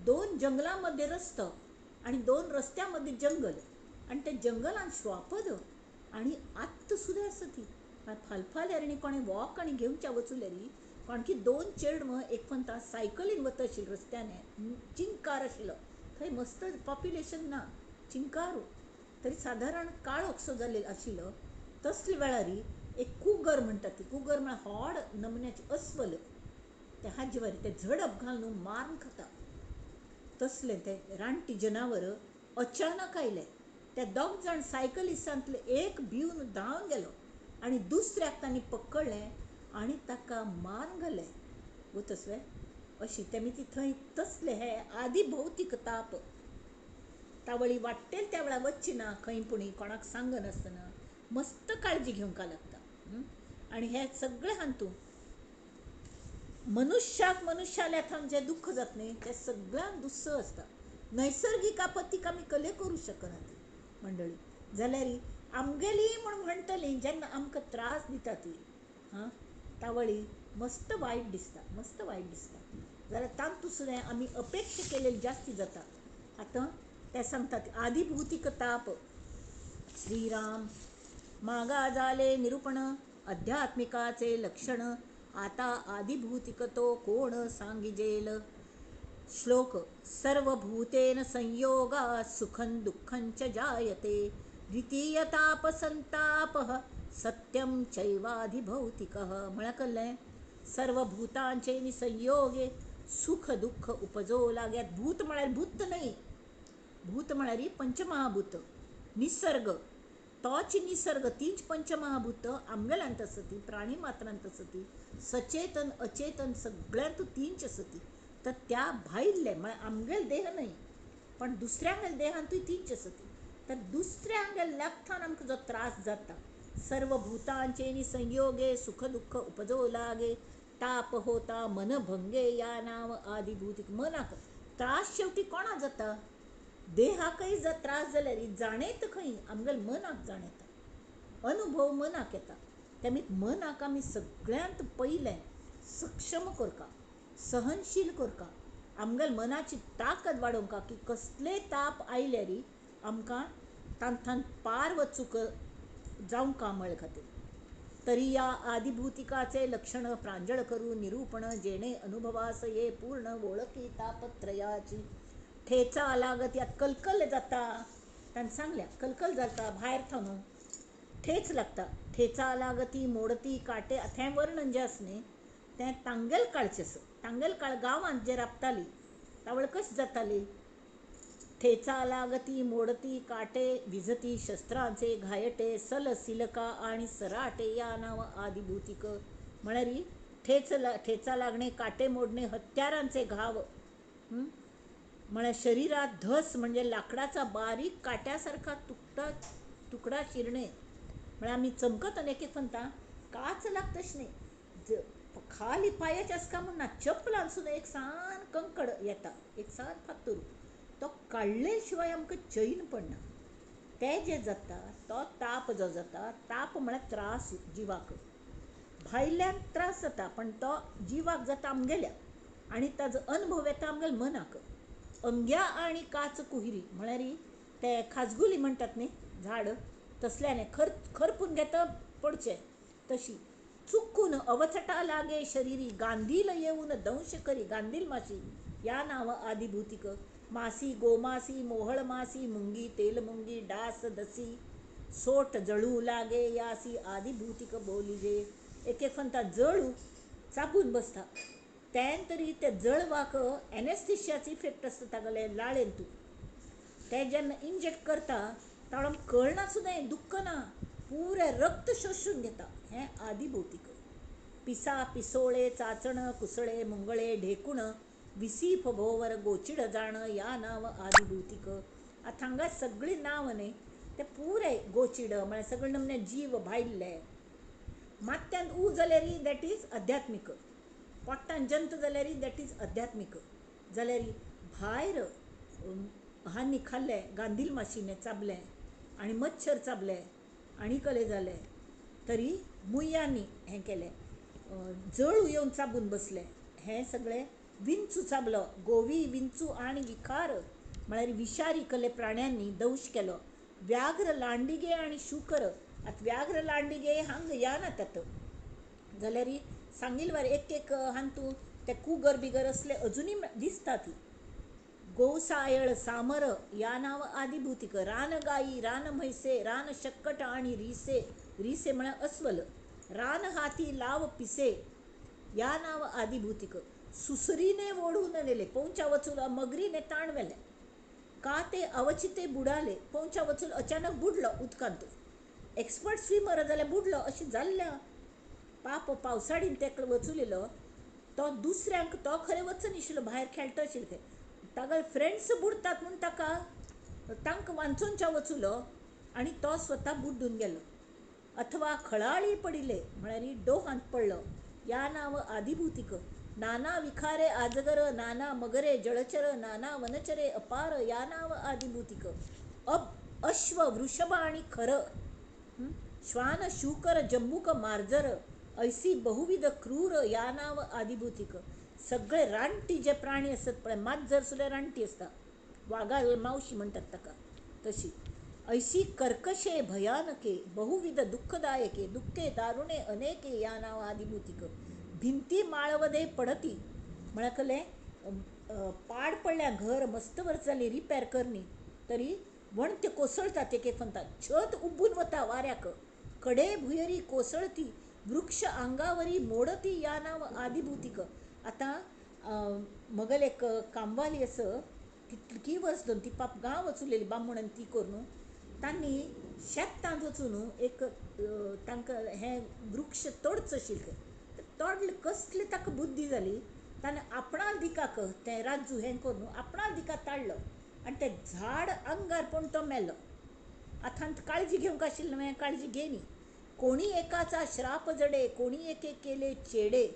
2 जंगलां मदीं रस्तो आनी 2 रस्त्यां मदीं जंगल, आनी त्या जंगलान श्वापद आनी आत्त सुद्दां आसा ती. फालफाल्यार आनी कोणें वॉक आनी घेवच्या वचुल्यार कारण की दोन चेडवां एक पंता सायकलीन वता आशिल्ली रस्त्याने, चिंकार आशिल्लो थंय, मस्त पॉप्युलेशन ना, चिंकारू तरी सादारण काळोखसो जाल्लो आशिल्लो. तसले वेळार एक कुगर म्हणटात ती, कुगर म्हळ्यार व्हड नमुन्याची अस्वल, ते हाजे ते झडप घालून मारून खाता तसलें तें रानटी जनावर अचानक आयलें. ते दोग जाण सायकलिस्टांतले एक भिवन धांवन गेलो आनी दुसऱ्याक तांणी पकडलें आनी ताका मारून घालें. तसलें अशी तेमी ती थंय तसले हे आदी भौतीक ताप तावळी वाडटेल त्या वेळार वचची ना खंय पुणी कोणाक सांगनासतना मस्त काळजी घेवंक लागता. आनी हे सगळे हातूंत मनुष्याक मनुष्याल्या थावन जें दुख्ख जाता न्ही तें सगळ्यांत दुस्सह आसता. नैसर्गीक आपत्तीक आमी कले करूं शकनात मंडळी, जाल्यार आमगेली म्हूण म्हणटली जेन्ना आमकां त्रास दिता ती हां तावळी मस्त वायट दिसता, मस्त वायट दिसता. जाल्यार तातूंत सुद्दां आमी अपेक्षा केलेली जास्ती जाता. आतां ते सांगतात आदिभूतीक ताप. श्रीराम मागा जाले निरूपण अध्यात्मिकाचे लक्षण, आता आदिभूतिक तो कोण सांगिजेल. श्लोक सर्वभूतेन संयोगा सुखं दुःखं च जायते, द्वितीय ताप संतापः सत्यं चैवाधिभौतिकः. म्हळ्यार कळ्ळें, सर्वभूतांचे संयोगे सुख दुःख उपजो लाग्यात. भूत म्हळ्यार भूत न्हय, भूत म्हळ्यार पंचमहाभूत निसर्ग, तोच निसर्ग तीच पंचमहाभूत आमगेल्यांत आसती, प्राणी मात्रांत आसती, सचेतन अचेतन सगळ्यांत तींच आसती. तर त्या भायल्ले म्हळ्यार आमगेल देह न्हय पण दुसऱ्यांगेल देहांतूय तींच आसती. तर दुसऱ्यांगेल लागथावन आमकां जो त्रास जाता, सर्वभूतांचे संयोगे सुख दुःख उपजो लागे, ताप होता मन भंगे या नाव आदिभूतिक. मनाक त्रास शेवटी कोणा जाता, देहाकय जर त्रास जाल्यार जाणेत खंय आमगेल मनाक जाणेता, अनुभव मनाक येता. तेमी मनाक आमी सगळ्यांत पयलें सक्षम करका, सहनशील करका, आमगेल मनाची ताकद वाडोवंका की कसले ताप आयल्यार आमकां तांतून पार वचूंक जावंका म्हळ्या खातीर. तरी या आदिभूतिकाचे लक्षण प्रांजळ करू निरूपण, जेणे अनुभवास ये पूर्ण वळखी तापत्रयाची. ठेचा लागत यात कलकल जाता, ताणें सांगल्या कलकल जाता भायर थावन ठेच लागता, ठेचा लागती मोडती काटे. हें वर्णन जें आसा न्ही तें तांगेल काळचें आसा. तांगेल काळ गांवांत जे राबताली तावळ कशें जाताली, ठेचा लागती मोडती काटे विजती शस्त्रांचे घायटे सल सिलका आणि सराटे या नाव आदिभूतिक. म्हळ्यार ठेचा लागणे, काटे मोडणे, हत्यारांचे घाव, म्हळ्यार शरीरात धस म्हणजे लाकडाचा बारीक काट्यासारखा तुकडा तुकडा शिरणे. म्हळ्यार आमी चमकत एक एक म्हणटा काच लागता तशें न्ही, खाली पांयाचे आसका म्हूण ना, चपलान सुद्दां एक सान कंकड येता, एक सान फातूर, तो काडले शिवाय आमकां चैन पडना. तें जें जाता तो ताप जो जाता, ताप म्हळ्यार त्रास जिवाक, भायल्यान त्रास जाता पण तो जिवाक जाता आमगेल्या, आनी ताजो अनुभव येता आमगेल्या मनाक. अंग्या आनी काच कुहिरी म्हळ्यार ते खाजगुली म्हणटात न्ही झाड, तसल्याने खरपून घेता पडचें तशी चुकून अवचटा लागे शरीरी, गांधील येऊन दंश करी, गांधील माशी या नाव आदिभूतिक. मासी गोमासी मोहळ मासी मुंगी तेलमुंगी डास दसी सोट जळू लागे यासी आदिभूतिक बोलिजे. एक एक फंता जळू चाबून बसता तेन तरी ते जळवाक एनेस्थिशियाचो इफेक्ट आसता तागेले लाळेन, तूं ते जेन्ना इंजेक्ट करता ताणें कळना सुद्दां, दुख्ख ना, पुरें रक्त शोशून घेता. हें आदिभौतीक. पिसा पिसोळे चाचण कुसळे मुंगळे ढेकूण विसीफ भोवर गोचिड जाण या नाव आदिभूतिक. आतां हांगा सगळीं नांव न्ही ते पुरे गोचिड म्हळ्यार सगळे नमने जीव भायल्ले. मात्यान ऊ जाल्यार that is अध्यात्मीक, पोट्टान जंत जाल्यार that is अध्यात्मीक, जाल्यार भायर हांनी खाल्लें गांधील माशीने चाबलें आनी मच्छर चाबले आनी कले जाले, तरी मुयांनी हें केलें, जळू येवन चाबून बसलें, हें सगळें विंचू चाबलो, गोवी विंचू आनी विखार म्हळ्यार विशारी कले प्राण्यांनी दंश केलो. व्याघ्र लांडिगे आनी शुकर, आतां व्याघ्र लांडिगे हांगा या ना तातूंत, जाल्यार सांगीलवार एक एक हांतू ते कुगर बिगर असले अजुनूय दिसता ती. गोसायळ सामर या नांव आदिभूतिक, रान गायी रान म्हैसे रान शक्कट आणि रिसे, रिसे म्हळ्यार अस्वल, रान हाती लाव पिसे या नांव आदिभूतिक. सुसरीने ओढून नेले, पोंवच्या वचून मगरीने ताण व्हेलें. का ते अवचिते बुडाले, पोंवच्या वचून अचानक बुडलो उदकांत. एक्सपर्ट स्विमर जाल्यार बुडलो अशें जाल्लें. पाप पावसाडीन तेका वचुलेलो तो दुसऱ्यांक तो खरें वचनाशिल्लो, भायर खेळटा आशिल्लो खंय. तागेले फ्रेंड्स बुडतात म्हूण ताका तांकां वांचोवच्या वचुलो आनी तो स्वता बुड्डून गेलो. अथवा खळाळी पडिले म्हळ्यार डोहांत पडलो या नांव आदिभूतिक. नाना विखारे आजगर नाना मगरे जळचर नाना वनचरे अपार या नांव आदिभूतिक. अश्व वृषभ आणि खर, श्वान शूकर जंबूक मार्जर ऐसी बहुविध क्रूर या नांव आदिभूतिक. सगळे रानटी जे प्राणी आसत पळय, माजर सुद्दां रानटी आसता, वागा मावशी म्हणटात ताका तशी. ऐसी कर्कशे भयानके बहुविध दुःखदायके दुःखे दारुणे अनेके या नांव आदिभूतिक. भिंती माळवदे पडती म्हळ्यार कसलें पाड पडल्या घर मस्त वर्स जाली रिपेर करनी तरी वणत्यो कोसळतात एक एक म्हणटा, छत उब्बून वता वाऱ्याक, कडे भुंयरी कोसळती वृक्ष आंगावरी मोडती या नांव आदिभूतिक. आतां मगेले एक कामवाली आसा, कितली वर्स दोन ती पाप गांव वचुलेली बामण आनी ती करून तांणी शेतांत वचून एक तांकां हें वृक्ष तोडचो आशिल्लें खंय, तोडलें कसली ताका बुद्धी जाली, ताणें आपणाल दिकाक तें राजू हें करून आपणाल दिका ताडलो आनी तें झाड आंगार पडून तो मेलो. आतां काळजी घेवंक आशिल्लें न्हय, काळजी घेयनी. कोणी एकाचा श्राप जडे कोणी एके केले चेडे,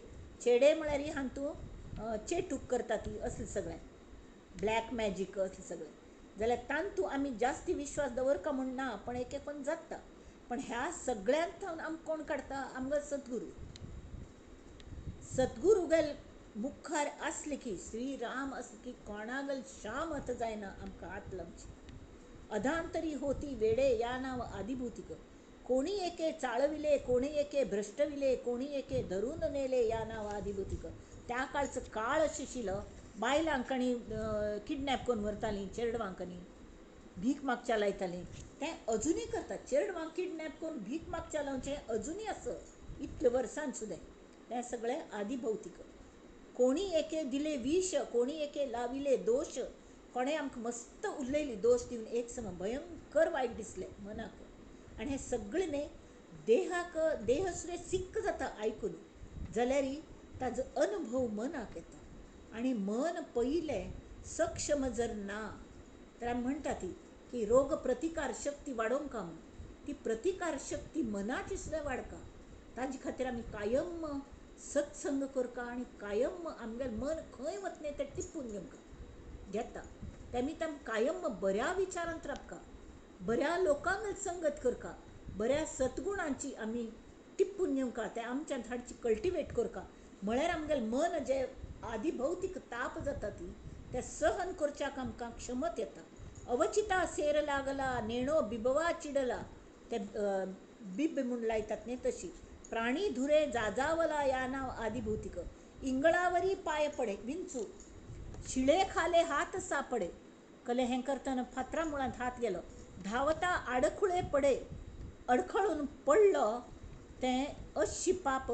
चेडे म्हळ्यार हातूंत चेटूक करता ती असलें सगळें, ब्लॅक मॅजीक असलें सगळें. जाल्यार तातूंत आमी जास्ती विश्वास दवरका म्हूण ना, पण एक एक पण जाता. पण ह्या सगळ्यांत थावन आमकां कोण काडटा? आमकां सद्गुरू. सद्गुरू मुखार आसले की श्रीराम आसले की कोणागल शामत जायना आमकां हात लावची. अधांतरी होती वेडे या नांव आदिभूतिक. कोणी एके चाळविले कोणी एके भ्रष्टविले कोणी एके धरून नेले या नांव आदिभूतिक. त्या काळचो काळ अशें आशिल्लो, बायलांक आनी किडनॅप करून व्हरतालीं, चेडवांक आनी भीक मागच्या लायतालीं. तें अजुनूय करतात, चेडवांक किडनॅप करून भीक मागच्या लावचें अजुनूय आसा इतल्या वर्सान सुद्दां. तें सगळें आदिभौतीक. कोणी एके दिले विष कोणी एके लाविले दोश, कोणें आमकां मस्त उलयली दोश दिवन एक सम भयंकर वायट दिसलें मनाक. आनी हें सगळें न्ही देहाक देह सुद्दां सिक्क जाता आयकून, जाल्यार ताजो अनुभव मनाक येता. आनी मन पयलें सक्षम जर ना तर आमी म्हणटा ती की रोग प्रतिकार शक्ती वाडोवंक म्हूण, ती प्रतिकार शक्ती मनाची सुद्दां वाडका. ताजे खातीर आमी कायम सत्संग करका आनी कायम आमगेलें मन खंय वतलें तें टिपून घेवंक घेता. तेमी आमी कायम बऱ्या विचारांत राबका, बऱ्या लोकांक संगत करका, बऱ्या सद्गुणांची आमी टिपून घेवंका, तें आमच्यान हाडची कल्टिवेट करका. म्हळ्यार आमगेलें मन जें आदिभौतीक ताप जाता ती तें सहन करच्याक आमकां क्षमत येता. अवचिता सेर लागला नेणो बिबवा चिडला, ते बिब म्हूण लायतात न्ही तशी. प्राणी धुरे जाजावला या नांव आदिभूतिक. इंगळावरी पाय पडे विंचू, शिळे खाले हात सापडे, कले हें करतना फातरा मुळांत हात गेलो, धांवता आडखुळे पडे अडखळून पडलो तें अशी पाप.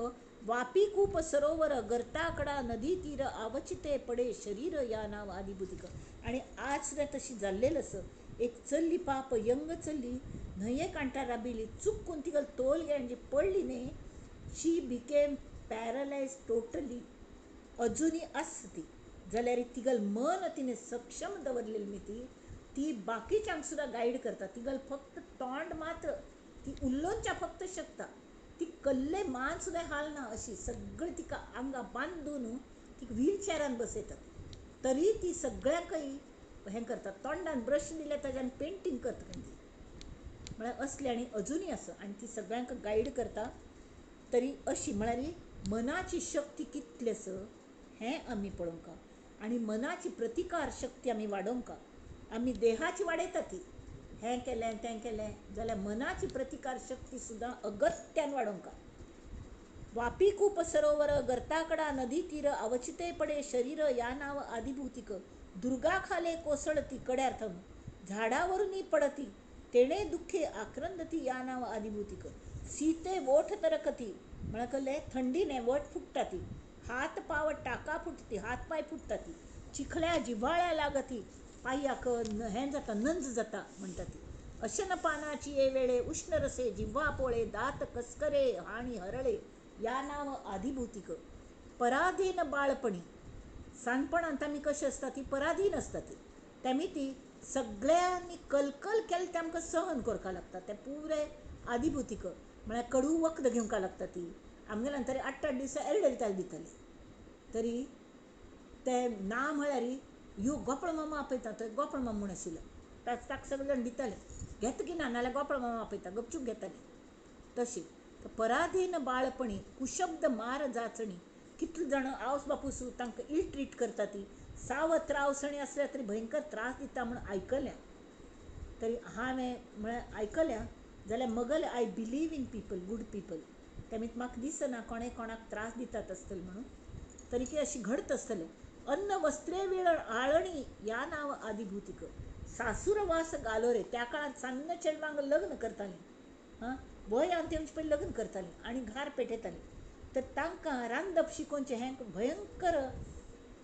वापी कूप सरोवर गर्ताकडा नदी तीर आवचिते पडे शरीर या नांव आदिभूतिक. आनी आज सुद्दां तशी जाल्लेलं आसा. एक चल्ली पाप यंग चल्ली न्हंये कांठार राबिल्ली, चुकून तिका तोल गेलो जी पडली न्ही, शी बिकेम पॅरलायज टोटली. अजुनूय आसा ती, जाल्यार तिगल मन तिणें सक्षम दवरलेली न्ही ती, ती बाकीच्यांक सुद्दां गायड करता. तिगल फक्त तोंड मात्र ती उलोवच्या फक्त शकता, ती कल्ले मान सुद्दां हालना अशी सगळी तिका आंगा बांदून तिका व्हीलचॅरान बसयतात, तरी ती सगळ्यांकय हें करता. तोंडान ब्रश दिल्यार ताज्यान पेंटींग करता ती, म्हळ्यार असली. आनी अजुनूय आसा आनी ती सगळ्यांक गायड करता. तरी अशी म्हळ्यार मनाची शक्ती कितली आसा हें आमी पळोवंक आनी मनाची प्रतिकार शक्ती आमी वाडोवंक. आमी देहाची वाडयता ती, हें केलें तें केलें, जाल्यार मनाची प्रतिकार शक्ती सुद्दां अगत्यान वाडोवंक. वापी कूप सरोवर गर्ताकडा नदी तीर अवचिते पडे शरीर या नाव आदिभूतिक. दुर्गा खाले कोसळती कड्यार थावन झाडावरूनही पडती तेणे दुःखे आक्रंदती या नाव आदिभूतिक. सीते वोठ तरकती म्हळ्यार कहलें थंडीने वट फुट्टा ती. हात पाव टाका फुटती हात पांय फुट्टा ती. चिखल्या जिव्हाळ्या लागती पांयाक हें जाता नंज जाता म्हणटा ती. अशन पानाची ये वेळे उष्ण रसे जिव्हा पोळे दात कसकरे हाणी हरळे या नाव आदिभूतिक. पराधीन बाळपणी सानपणांत आमी कशें आसता ती पराधीन आसता ती तेमी ती सगळ्यांनी कलकल केलें तें आमकां सहन करपाक लागता तें पुरें आदिभूतिक. म्हळ्यार कडू वखद घेवंक लागता ती आमगेल्या तरी 8 8 दिसां एरडेल तेल दिताली तरी तें ना म्हळ्यार यो गोपळ मामा आपयता तो एक गोपळ मामा म्हूण आशिल्लो ताका सगळे जाण दिताले घेत की ना नाल्यार गोपळ मामा आपयता गपचूप घेताले तशी. पराधीन बाळपणी कुशब्द मार जाचणी कितले जाण आवस बापूस तांकां इल ट्रीट करता ती साव त्रावसणी आसल्यार तरी भयंकर त्रास दिता म्हूण आयकल्या तरी हांवें म्हळ्यार आयकल्या जाल्यार मगल I believe in people good people तेमी म्हाका दिसना कोणें कोणाक त्रास दितात आसतले म्हणून तरी की अशी घडत आसतलें. अन्न वस्त्रे वेळ आळणी या नाव आदिभूतिक. सासूरवास गालो रे त्या काळांत सान्न चेडवांक लग्न करतालीं हां वयान तेमचे पयलीं लग्न करतालीं आनी घार पेटयतालीं तर तांकां रांदप शिकोवचें हें भयंकर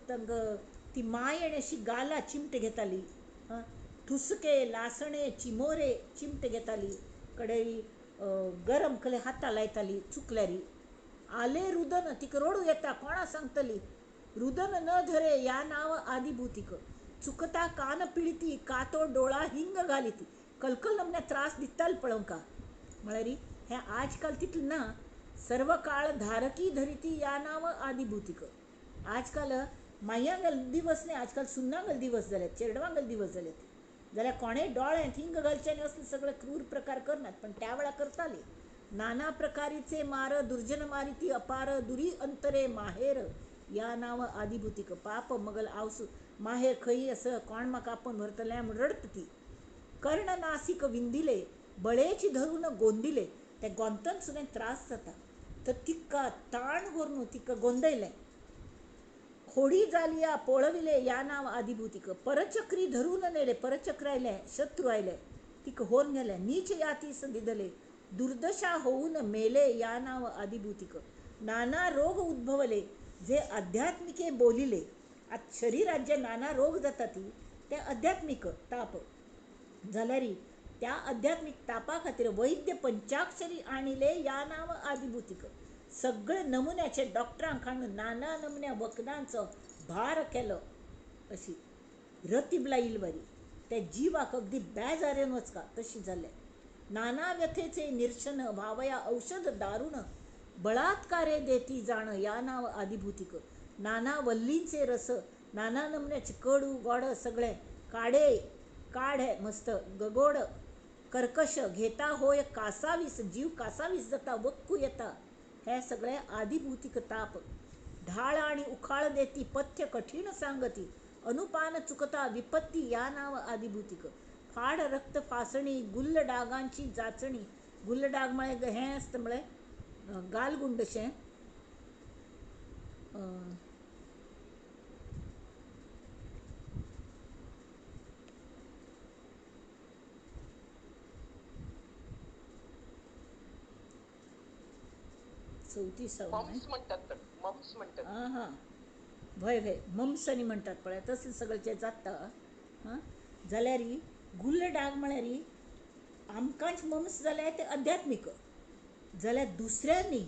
तांकां ती मायण अशी गाला चिमटे घेताली हां ठुसके लासणे चिमोरे चिमटे घेताली कडे गरम कले हाता लायताली चुकल्यारी. आले रुदन तिका रडू येता कोणा सांगतली रुदन न धरे या नाव आदिभूतिक. चुकता कान पिळती कातो डोळा हिंग घालिती कलकल नमन्या त्रास दिताल पळोवंका म्हळ्यार हें आजकाल तितलें ना. सर्व काळ धारकी धरिती या नाव आदिभूतिक. आजकाल मायांगल दिवस न्ही आजकाल सुन्नांगल दिवस जाल्यात चेडवांगल दिवस जाल्यात जाल्यार कोणेय डोळ्यांत हिंग घालचें आनी असले सगळे क्रूर प्रकार करनात पण त्या वेळार करताले. नाना प्रकारीचे मार दुर्जन मारिती अपार दुरी अंतरे माहेर या नाव आदिभूतिक. पाप मगल आवसू माहेर खंय असं कोण म्हाका आपोवन व्हरतलें म्हूण रडत ती. कर्ण नासिक विंदिले बळेची धरून गोंदिले ते गोंतन सुद्दां त्रास जाता तर तिका ताण व्हरून तिका गोंदयलें. खोडी जालिया पोळविले या नाव आदिभूतिक. परचक्री धरून नेले परचक्र आयलें शत्रू आयले तिका होरून गेले. नीच यातीस दिदले दुर्दशा होऊन मेले या नाव आदिभूतिक. नाना रोग उद्भवले जे आध्यात्मिके बोलिले आतां शरीरात जे नाना रोग जाता ती ते आध्यात्मिक ताप जाल्यार त्या आध्यात्मिक तापा खातीर वैद्य पंचाक्षरी आणिले या नाव आदिभूतिक. सगळे नमुन्याचे डॉक्टरांक हाडून नाना नमुन्या वखदांचो भार केलो अशी रतीबला इलवरी त्या जिवाक अगदी बेजार येवन वचका तशी जालें. नाना व्यथेचे निरशन भावया औषध दारुण बळात्कारे देती जाण या नाव आदिभूतिक. नाना वल्लींचे रस नाना नमुन्याचे कडू गोड सगळे काडे काढे मस्त गगोड कर्कश घेता होय कासावीस जीव कासावीस जाता वक्कू येता हे सगळे आदिभूतिक ताप. ढाळ आणि उखाळ देती पथ्य कठीण सांगती अनुपान चुकता विपत्ती या नाव आदिभूतिक. फाड रक्त फासणी गुल्ल डागांची जाचणी गुल्ल डाग म्हळ्यार हें आसता म्हळ्यार गालगुंडशें म्हणतात मम्स म्हणतात हां हां भय भय मम्स आनी म्हणटात पळय तसलें सगळें जें जाता हां जाल्यार गुल्ल डाग म्हळ्यार आमकांच मम्स जाल्यार तें अध्यात्मीक जाल्यार दुसऱ्यांनी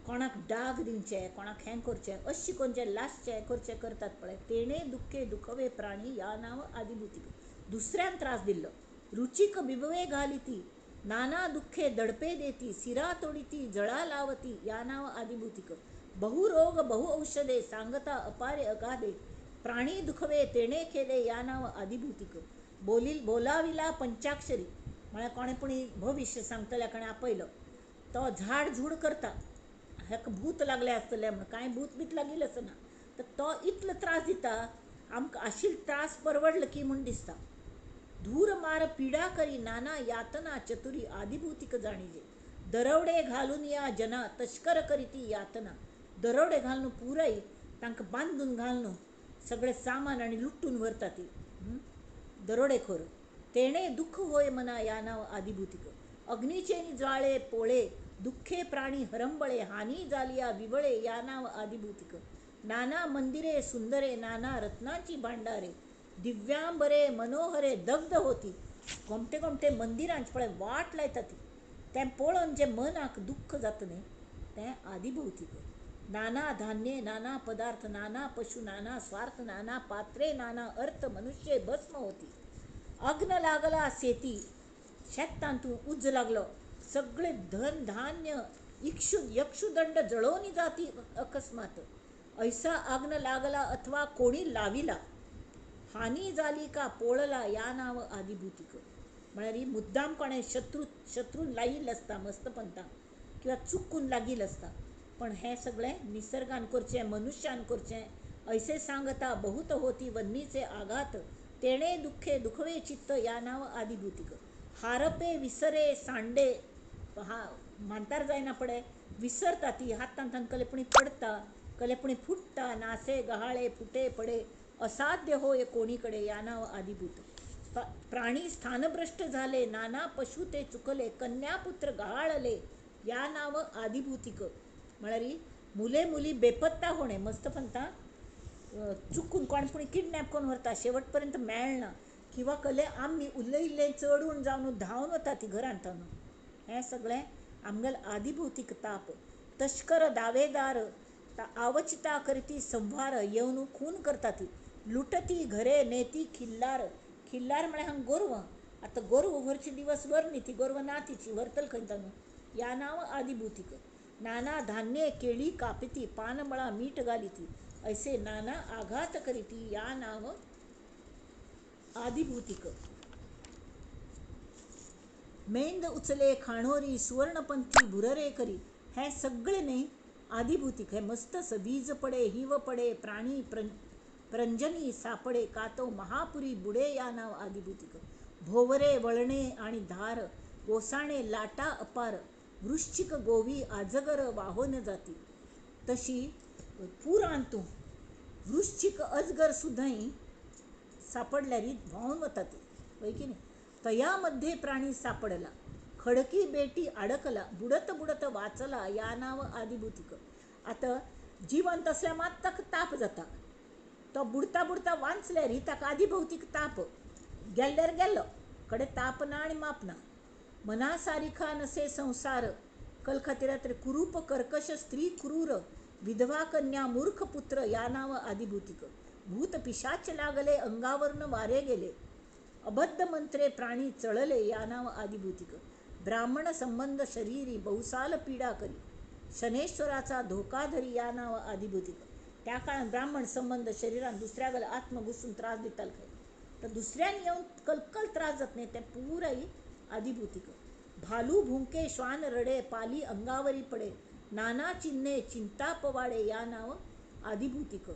कोणाक डाग दिवचे कोणाक हें करचें अशें शिकोवचें लासचें करचें करतात पळय तेणे दुख्खे दुखवे प्राणी ह्या नांव आदिभूतिक. दुसऱ्यान त्रास दिल्लो. रुचीक बिबवे घालिती नाना दुख्खे दडपे देती सिरा तोडिती जळा लावती या नाव आदिभूतिक. बहुरोग बहु औषधे सांगता अपारे अगाधे प्राणी दुखवे तेणे केले या नाव आदिभूतिक. बोलाविला पंचाक्षरी म्हळ्यार कोणें पूण भविश्य सांगतल्या कोणें आपयलो तो झाड झूड करता हेका भूत लागलें आसतलें म्हूण कांय भूत बीत लागिल्लें आसना तर तो इतलो त्रास दिता आमकां आशिल्ले त्रास परवडले की म्हूण दिसता. धूर मार पिडा करी नाना यातना चतुरी आदिभूतिक जाणीजे. दरवडे घालून या जना तस्कर करीती यातना. दरोडे घालून पुराय तांकां बांदून घालून सगळें सामान आनी लुटून व्हरता ती दरोडेखोर. तेणे दुःख होय मना या नांव आदिभूतिक. अग्नीचे ज्वाळे पोळे दुःखे प्राणी हरंबळे हानी जालिया विवळे या नाव आदिभूतिक. नाना मंदिरे सुंदरे नाना रत्नांची भांडारे दिव्यांबरे मनोहरे दग्ध होती. गोमटे गोमटे मंदिरांची पळय वाट लायता ती, तें पळोवन जें मनाक दुख्ख जाता न्ही तें आदिभौतीक. नाना धान्ये नाना पदार्थ नाना पशु नाना स्वार्थ नाना पात्रे नाना अर्थ मनुष्य भस्म होती. अग्न लागला सेती शेतांतून उज्ज लागलो सगळे धन धान्य इक्षु यक्षुदंड जळोवनी जाती अकस्मात. ऐसा अग्न लागला अथवा कोणी लाविला हानी जाली का पोळला या नाव आदिभूतिक. म्हळ्यार मुद्दाम कोणें शत्रून लायिल्लें आसता मस्तपंता किंवा चुकून लागिल्लें आसता, पण हें सगळें निसर्गान करचें मनुष्यान करचें. ऐसे सांगता बहुत होती वन्नीचे आघात तेणे दुःखे दुखवे चित्त या नाव आदिभूतिक. हारपे विसरे सांडे हा म्हांतार जायना पडे विसरता ती हातांत कलेपणी पडता कलेपणी फुट्टा नासे गहाळे फुटे पडे असाध्य होय कोणीकडे या नाव आदिभूत. प्राणी स्थानभ्रष्ट झाले नाना पशु ते चुकले कन्यापुत्र गहाळले या नाव आदिभूतिक. म्हळ्यार मुले मुली बेपत्ता होणे मस्त पंता चुकून कोण पुणी किडनॅप करून व्हरता शेवटपर्यंत मेळना किंवा कले आमी उलयिल्लें चडून जावन धांवन वता ती घरांत. हें सगळें आमगेले आदिभौतीक ताप. तस्कर दावेदार आवचिता करीती संव्हार येवन खून करता ती लुटती घरे नेती खिल्लार. खिल्लार म्हळ्यार हांगा गोरवां, आतां गोरवां व्हरचे दिवस व्हर न्ही ती गोरवां ना तिची व्हरतले खंय तांकां या नांव आदिभूतिक. नाना धान्ये केळी कापिती पानमळा मीठ घालिती ऐसे नाना आघात करीती या नाव आदिभूतिक. मेंद उचले खाणोरी सुवर्णपंथी भुररे करी हें सगळें न्ही आदिभूतिक. हें मस्त आसा. वीज पडे हिव पडे प्राणी प्रंजनी सापडे कातो महापुरी बुडे या नाव आदिभूतिक. भोवरे वळणे आणि धार गोसाणे लाटा अपार वृश्चिक गोवी आजगर वाहोन जाती. तशी पुरांतू वृश्चिक अजगर सुद्धां सापडल्यार व्हांवन वता ती हय की न्ही. तयामध्ये प्राणी सापडला खडकी बेटी अडकला बुडत बुडत वाचला या नाव आदिभूतिक. आतां जिवंत आसल्यार मात ताका ताप जाता, तो बुडता बुडता वाचल्यार ताका आदिभौतीक ताप गेल्ल्यार गेल्लो कडे ताप ना आनी माप ना. मना सारिखा नसे संसार कलखातीरात कुरूप कर्कश स्त्री क्रूर विधवा कन्या मूर्ख पुत्र या नाव आदिभूतिक. भूत पिशाच लागले अंगावरून वारे गेले अबद्ध मंत्रे प्राणी चळले या नाव आदिभूतिक. ब्राह्मण संबंध शरीरी बहुसाल पीडा करी शनेश्वराचा धोका धरी या नाव आदिभूतिक. त्या काळात ब्राह्मण संबंध शरीरान दुसऱ्या गल आत्म घुसून त्रास दिताल खंय, तर दुसऱ्यान येवन कलकल त्रास जात न्ही तें पुराय आदिभूतिक. भालू भुंके श्वान रडे पाली अंगावरी पडे नाना चिन्हे चिंता पवाडे या नाव आदिभूतिक.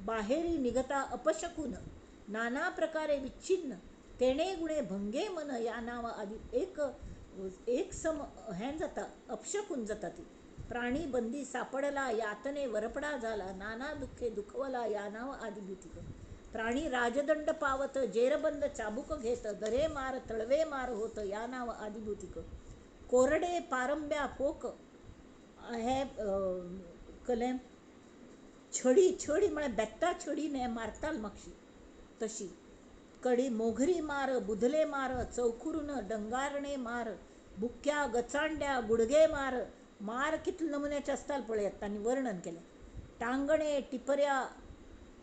बाहेरी निघता अपशकून नाना प्रकारे विच्छिन्न तेणे गुणे भंगे मन या नाव आदि. एक एक सम हें जाता अपशकून जाता ती. प्राणी बंदी सापडला यातने वरपडा झाला नाना दुःखे दुखवला या नाव आदिभूतिक. प्राणी राजदंड पावत जेरबंद चाबूक घेत दरे मार तळवे मार होत या नाव आदिभूतिक. कोरडे पारंब्या फोक हे कले छडी छडी म्हळ्यार बेत्ता छडी न्ही मारताल मातशी तशी कडी मोघरी मार बुधले मार चौखुरून डंगारणे मार बुक्क्या गचांड्या गुडगे मार. मार कितले नमुन्याचे आसताले पळयात तांणी वर्णन केलें. टांगणे टिपऱ्या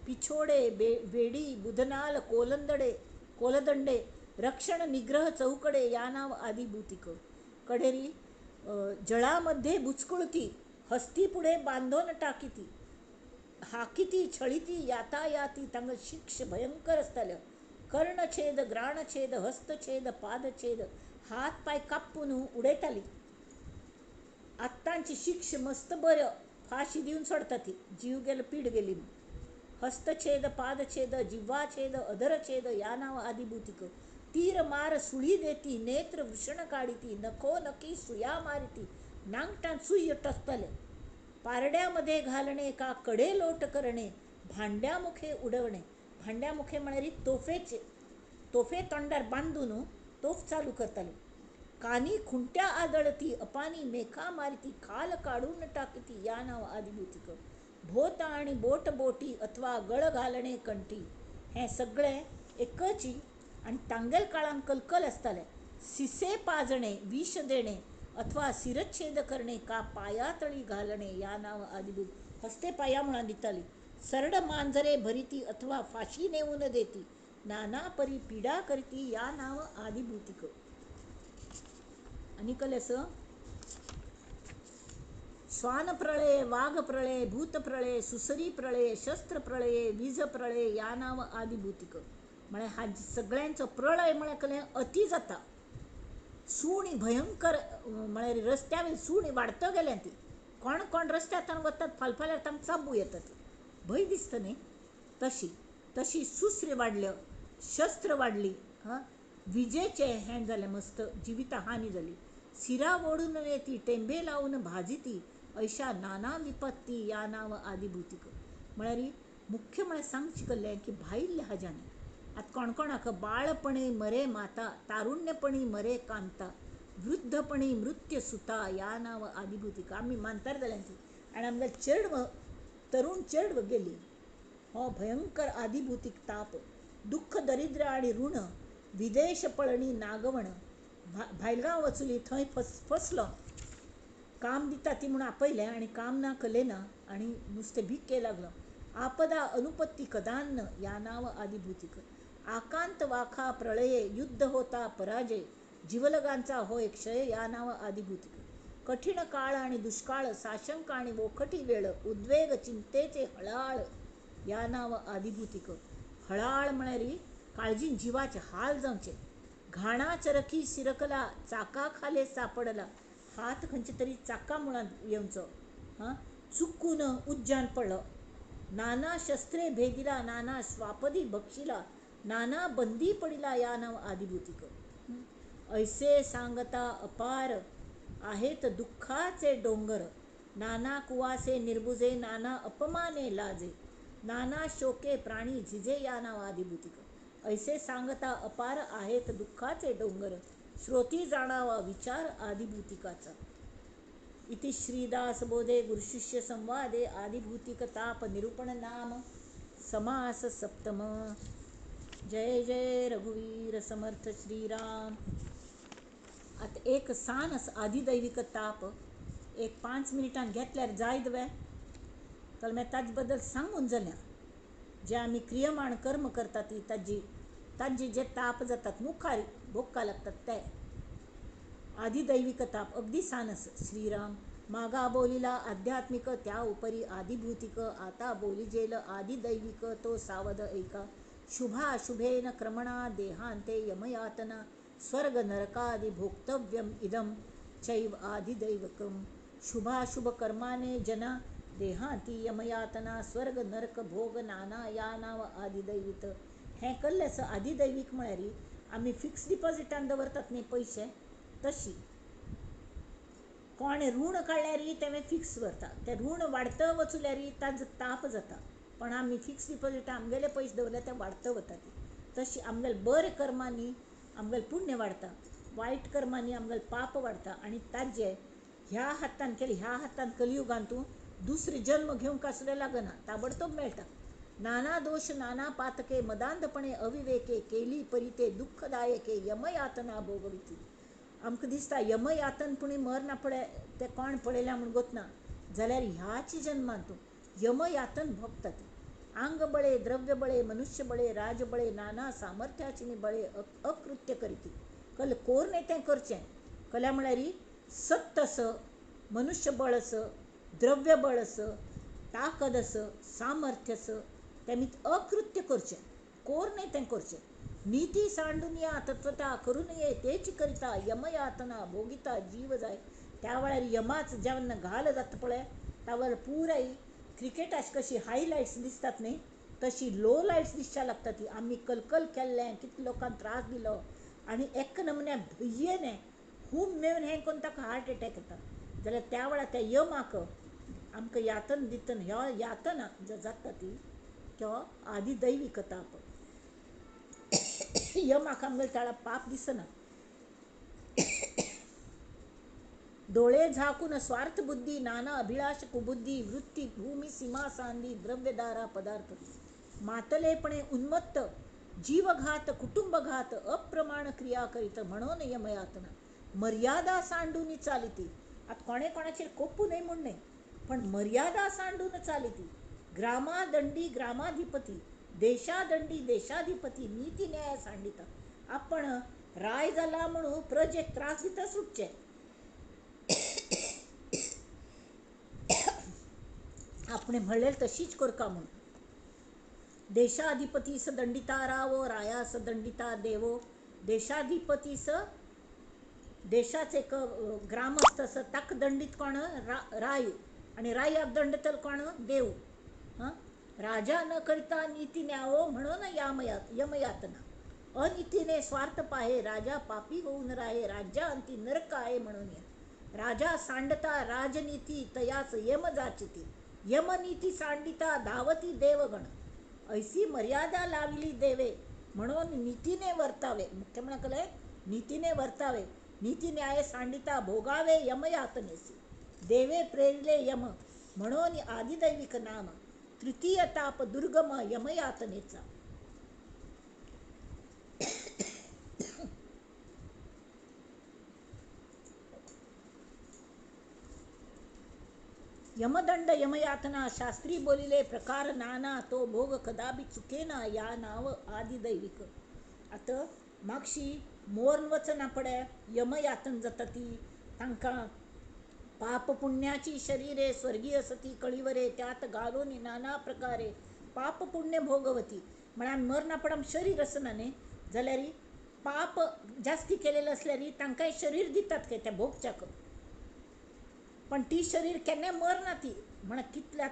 पिछोडे बेडी बुधनाल कोलंदडे कोलदंडे रक्षण निग्रह चौकडे या नाव आदिभूतिक. कडेरी जळामध्ये बुचकुळती हस्ती पुढे बांधून टाकीती हाकिती छळिती यातायाती तांकां शिक्ष भयंकर आसताल्यो. कर्णछेद ग्राणछेद हस्तछेद पादछेद हात पांय कापून उडयताली. आत्तांची शिक्ष मस्त बऱ्यो फाशी दिवन सोडटा ती जीव गेलो पीड गेली. हस्तछेद पादछेद जिव्हाछेद अधरछेद या नाव आदिभूतिक. तीर मार सुळी देती नेत्र वृषण काढिती नको नकी सुया मारिती नांगटान सुय टोचताले. पारड्यामध्ये घालणे का कडे लोट करणे, भांड्यामुखे उडवणे. भांड्यामुखे म्हळ्यार तोफेचे, तोफे तोंडार बांदून तोफ चालू करताले. कानी खुंट्या आदळती, अपानी मेखा मारती, खाल काडून टाकती या नांव आदिभूतिक. भोत आणि बोट बोटी अथवा गळ घालणे कंठी, हें सगळें एकची आनी तांगेल काळान कलकल आसतालें. सिसे पाजणे, विष देणे अथवा शिरच्छेद करणे का पायातळी घालणे या नांव आदिभूत. हस्ते पाया म्हणून दिताली. सरड मांजरे भरिती अथवा फाशी नेऊन देती, नाना परी पीडा करती या नांव आदिभूतिक. आनी कसलें आसा, श्वान प्रळय, वाघ प्रळय, भूत प्रळय, सुसरी प्रळय, शस्त्र प्रळय, वीज प्रळय या नांव आदिभूतिक. म्हळ्यार हा सगळ्यांचो प्रळय म्हळ्यार कसलें अती जाता. सुणी भयंकर म्हळ्यार रस्त्या वयली सुणी वाडत गेल्या ती, कोण कोण रस्त्यार वतात फालफाल्यार तांकां चाबू येता ती, भंय दिसता न्ही. तशी तशी सुसरी वाडल्यो, शस्त्र वाडली, हां विजेचें हें जालें, मस्त जिविता हानी जाली. सिरा ओडून ती, टेंबे लावन भाजिती, ऐशा नाना विपत्ती या नांव आदिभूतिक. म्हळ्यार मुख्य म्हळ्यार सांगचें कसलें की भायल्या हाज्यान आतां कोण कोणाक बाळपणी मरे माता, तारुण्यपणी मरे कांता, वृद्धपणी मृत्य सुता या नांव आदिभूतिक. आमी मानतार जाल्यान ती आनी आमगे चेडव, तरुण चेडव गेली. हो भयंकर आदिभूतिक ताप. दुःख दरिद्र आनी ऋण, विदेश पळणी नागवण, भायलगांव वचुली थंय फसलो, काम दिता ती म्हूण आपयलें आनी काम ना कलें ना आनी नुस्तें भिके लागलो. आपदा अनुपत्ती कदान्न या नांव आदिभूतिक. आकांत वाखा प्रळये, युद्ध होता पराजय, जीवलगांचा होय क्षय या नांव आदिभूतिक. कठीण काळ आणि दुष्काळ, साशंक आणि वोखटी वेळ, उद्वेग चिंतेचे हळाळ या नांव आदिभूतिक. हळाळ म्हळ्यार काळजीन जिवाचे हाल जावचे. घाणा चरखी शिरकला, चाका खाले सापडला, हात खंयचे तरी चाका मुळांत येवचो, हां चुकून उज्जान पडलो. नाना शस्त्रे भेदिला, नाना स्वापदी भक्षिला, नाना बंदी पडिला या नांव आदिभूतिक. ऐसे सांगता अपार आहेत दुःखाचे डोंगर, नाना कुवासे निर्बुजे, नाना अपमाने लाजे, नाना शोके प्राणी झिजे या नाव आदिभूतिक. ऐसे सांगता अपार आहेत दुःखाचे डोंगर, श्रोती जाणावा विचार आदिभूतिकाचा. इति श्रीदास बोधे गुरुशिष्य संवादे आदिभूतिक ताप निरूपण नाम समास सप्तम. जय जय रघुवीर समर्थ श्रीराम. आतां एक सान आदिदैविक ताप एक 5 मिनटान घेतल्यार जायत वे, तर मागीर ताजे बद्दल सांगून जाल्यार जे आमी क्रियमाण कर्म करतात ती ताजी तांचे जे ताप जातात मुखार भोगका लागतात ते आदिदैविक ताप अगदी सानस. श्रीराम. मागा बोलिला आध्यात्मिक त्या उपरी आदिभूतिक, आता बोलिजेल आदिदैविक तो सावध ऐका. शुभाशुभेन क्रमणा देहांते यमयातना, स्वर्ग नरकादि भोक्तव्यम इदम चैव आदिदैवकम. शुभाशुभ कर्माने जना देहांती यमयातना, स्वर्ग नरक भोग नाना या नाव आदिदैवित. हें कल्लें आदिदैवीक म्हळ्यार आमी फिक्स डिपॉजिटान दवरतात न्ही पयशे, तशी कोणें ऋण काडल्यार तें फिक्स दवरता, तें ऋण वाडत वचल्यार ताजो ताप जाता. पण आमी फिक्स डिपॉजिटान आमगेले पयशे दवरल्यार ते वाडत वता. तशी आमगेले बऱ्या कर्मांनी आमगेलें पुण्य वाडटा, वायट कर्मांनी आमगेलें पाप वाडटा. आनी ताजे ह्या हातान केलें, ह्या हातान कलियुगांत तूं दुसरे जन्म घेवंक सुद्दां लागना, ताबडतोब मेळटा. नाना दोष नाना पातके मदांधपणे अविवेके केली परिते दुःखदायके यमयातना भोगविती. आमकां दिसता यमयातन पुणी मरना पळय तें कोण पळयलां म्हूण गोतना, जाल्यार ह्याच जन्मान तूं यमयातन भोगता ती. आंगबळे द्रव्यबळे मनुष्यबळे राजबळे नाना सामर्थ्याची बळे अकृत्य करीती. कल कोर न्ही तें करचें, कल्या म्हळ्यार सत्त आस, मनुष्यबळ आस, द्रव्यबळ आस, ताकद आस, सामर्थ्य आस, तेमी अकृत्य करचें, कोर न्ही तें करचें. नीती सांडून या तत्वता करून ये तेच करिता यमयातना भोगिता जीव जाय. त्या वेळार यमाच जेन्ना घाल जाता पळय त्या वेळार पुराय क्रिकेटाक कशी हायलायट्स दिसतात न्ही तशी लो लायट्स दिसच्या लागता ती. आमी कलकल केल्लें, कितले लोकांक त्रास दिलो आनी एक नमुन्या भंयेन हूम मेवन हें करून ताका हार्ट एटॅक येता. जाल्यार त्या वेळार त्या यमाक आमकां यातन दितना ह्या यातना जाता ती तो आदिदैवीक ताप. यमाक आमगेल्या त्यावेळार पाप दिसना. डोळे झाकून स्वार्थ बुद्धी नाना अभिलाष कुबुद्धी वृत्ती भूमी सीमा सांदी द्रव्यदारा पदार्थ मातलेपणे उन्मत्त जीवघात कुटुंबघात अप्रमाण क्रिया करीत म्हणून यमयातना. मर्यादा सांडून चालिती. आता कोणे कोणाचेर कोपू न्हय म्हूण न्हय, पण मर्यादा सांडून चालिती. ग्रामादंडी ग्रामाधिपती देशादंडी देशाधिपती नीती न्याय सांडिता. आपण राय जाला म्हणून प्रजेक त्रास दिता सुटचे. आपणे म्हणलें तशीच करका म्हणून. देशाधिपतीस दंडिता रावो रायास दंडिता देवो. देशाधिपतीस देशाचे एक ग्रामस्थ आसा ताका दंडीत कोण रायू आनी रायाक दंडतल कोण देव. हां, राजा न करता नीती न्यावो म्हणून यमयातना. अनितीने स्वार्थ पाहे राजा पापी होऊन राहे राज्या अंती नरक आहे म्हणून. राजा सांडता राजनीती तयास यम जाचिती. यमनीती सांडिता धावती देवगण. ऐसी मर्यादा लावली देवे म्हणून नीतीने वर्तावे. मुख्य म्हणा नीतीने वर्तावे. नीती न्याय सांडिता भोगावे यमयातनेसी. देवे प्रेरिले यम म्हणून आदिदैविक नाम. तृतीय ताप दुर्गम यमयातनेचा. यमदंड यमयातना शास्त्री बोलिले प्रकार नाना तो भोग कदापि चुकेना या नाव आदिदैविक. आतां मागशी मोर्न वचना पडे यमयातन जाता ती तांकां पाप पुण्याची शरीरे स्वर्गीय सती कळीवरे त्यात घालून नाना प्रकारे पाप पुण्य भोगवती. म्हळ्यार मरना पड शरीर आसना न्ही जाल्यार पाप जास्ती केलेलें आसल्यार तांकांय शरीर दितात काय त्या भोगच्याक, पण ती शरीर केन्नाय मरना ती. म्हण कितल्या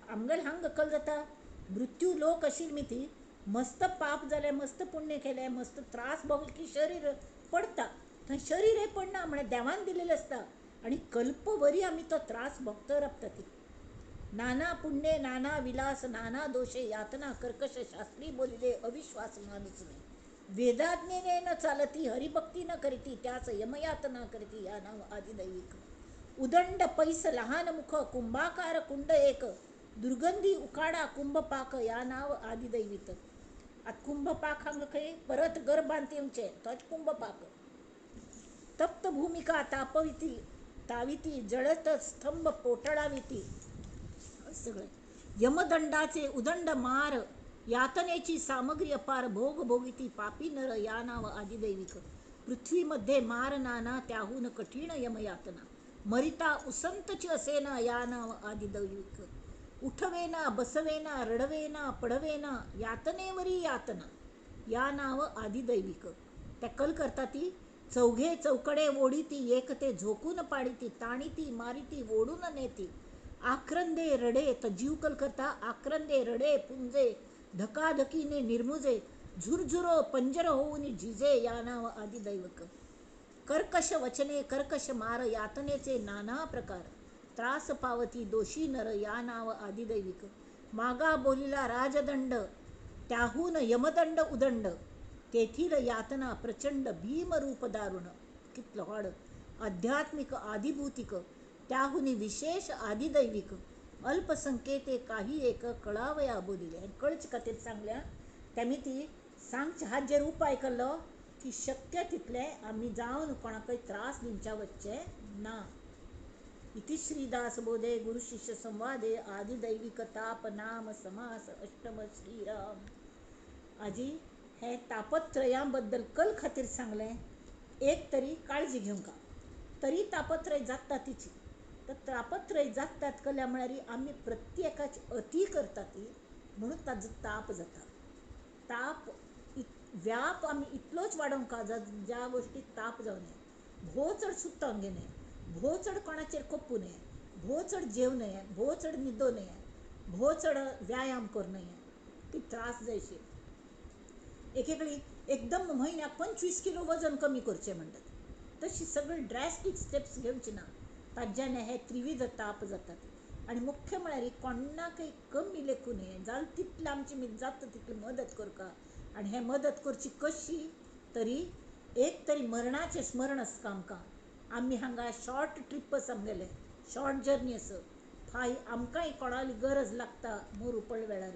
आमगेले हांगा अकल जाता मृत्यू लोक आशिल्ली ती मस्त पाप जालें मस्त पुण्य केलें मस्त त्रास भोगले की शरीर पडटा. थंय शरीर पडना म्हळ्यार देवान दिलेलें आसता आनी कल्पवरी आमी तो त्रास भोगत राबता ती. नाना पुण्य नाना विलास नाना दोषे यातना कर्कश शास्त्री बोलिले अविश्वास मानूच न्हय. वेदाज्ञेने न चालती हरिभक्ती न करीती त्यास यमयातना करीती या नाव आदिदैविक. उदंड पैस लहान मुख कुंभाकार कुंड एक दुर्गंधी उकाडा कुंभपाक या नाव आदिदैवित. आतां कुंभपाक हांगा खंय परत गर्भांत येवचें तोच कुंभपाक. तप्त भूमिका तापविती ताविती जळत स्तंभ पोटळाविती सगळें. यमदंडाचे उदंड मार यातनेची सामग्री अपार भोग भोगिती पापी नर या नाव आदिदैविक. पृथ्वीमध्ये मार नाना त्याहून कठीण यमयातना. मरिता उसंतची असेना या नाव आदिदैविक. उठवेना बसवेना रडवेना पडवेना यातनेवरी यातना या नाव आदिदैविक. त्या कल करता ती चौघे चौकडे ओढीती एक ते झोकून पाडिती ताणीती मारिती ओढून नेती. आक्रंदे रडे तर जीव कल करता आक्रंदे रडे पुंजे धकाधकीने निर्मुजे झुरझुरो पंजर होऊन झिजे या नाव आदिदैवक. कर्कश वचने कर्कश मार यातनेचे नाना प्रकार त्रास पावती दोषी नर या नाव आदिदैविक. मागा बोलिला राजदंड त्याहून यमदंड उदंड तेथील यातना प्रचंड भीमरूप दारुण. कितलो व्हड आध्यात्मिक आदिभूतिक त्याहून विशेष आदिदैविक. अल्पसंकेते काही एक कळावया बोलिले. कळचे खातीर सांगल्या तेमी ती सांगचे हाजेर उपाय केल्लो की शक्य तितले आमी जावन कोणाकय त्रास दिवच्या वचचे ना. इति श्रीदासबोधे गुरुशिष्य संवादे आदिदैविक ताप नाम समास अष्टम. श्रीराम. आजी हे तापत्रयां बद्दल कल खातीर सांगलें. एक तरी काळजी घेवंक तरी तापत्रय जाता तिची. तर तापत्रय जातात कल्या म्हळ्यार आमी प्रत्येकाची अती करता ती म्हणून ताजो ताप जाता. ताप व्याप आमी इतलोच वाडोवंक ज्या गोश्टीक ताप जावं नये. भोव चड सुत्तोंक घेवं नये, भोव चड कोणाचेर कोप्पू नये, भोव चड जेवं नये, भोव चड न्हिदो नये, भोव चड व्यायाम करूं नये. ती त्रास जायशी. एक एकली एकदम म्हयन्याक 25 किलो वजन कमी करचें म्हणटात. तशी सगळी ड्रॅस्टीक स्टेप्स घेवची ना. ताज्याने हे त्रिविध ताप जातात. आनी मुख्य म्हळ्यार कोणाकय कमी लेखूं न्हय, जाल तितलें आमची जाता तितली मदत करका. आनी हें मदत करची कशी तरी एक तरी मरणाचें स्मरण आसता आमकां. आमी हांगा शॉर्ट ट्रीप आसा आमगेलें, शॉर्ट जर्नी आसा, फाय आमकांय कोणाली गरज लागता मोरू पडल्या वेळार,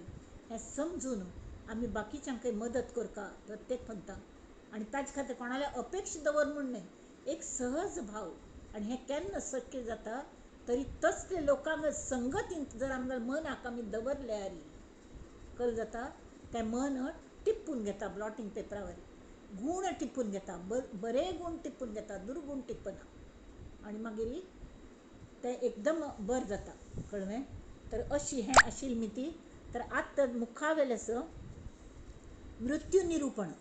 हें समजून आमी बाकीच्यांकय मदत करका प्रत्येक पंथाक. आनी ताजे खातीर कोणाल्या अपेक्षा दवर म्हूण न्हय, एक सहज भाव. आनी हें केन्ना शक्य जाता तरी तसले लोकांक संगतींत जर आमगेलें मनाक आमी दवरल्यार कल जाता, तें मन टिपून घेता ब्लॉटिंग पेपरावर, गूण टिपून घेता, बरे गूण टिपून घेता, दुर्गूण टिपना, आनी मागीर तें एकदम बरें जाता. कळ्ळें? तर अशी हें आशिल्ली मिती. तर आतां मुखावेलें आसा मृत्यू निरूपण,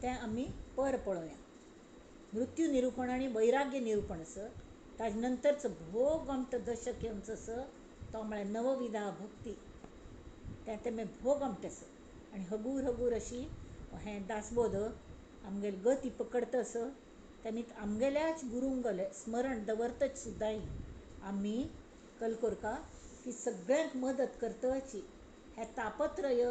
तें आमी पर पळोवया. मृत्यू निरूपण आनी वैराग्य निरूपण आसा. ताजे नंतरच भोग आमटो दशक येवचो आसा, तो म्हळ्यार नवविधा भक्ती, तें तें भोग आमटें आसा. आनी हगूर हगूर अशी हें दासबोध आमगेली गती पकडता आसा. तेमी आमगेल्याच गुरूंगले स्मरण दवरतच सुद्दां आमी कल कोरका की सगळ्यांक मदत करतची. हे तापत्रय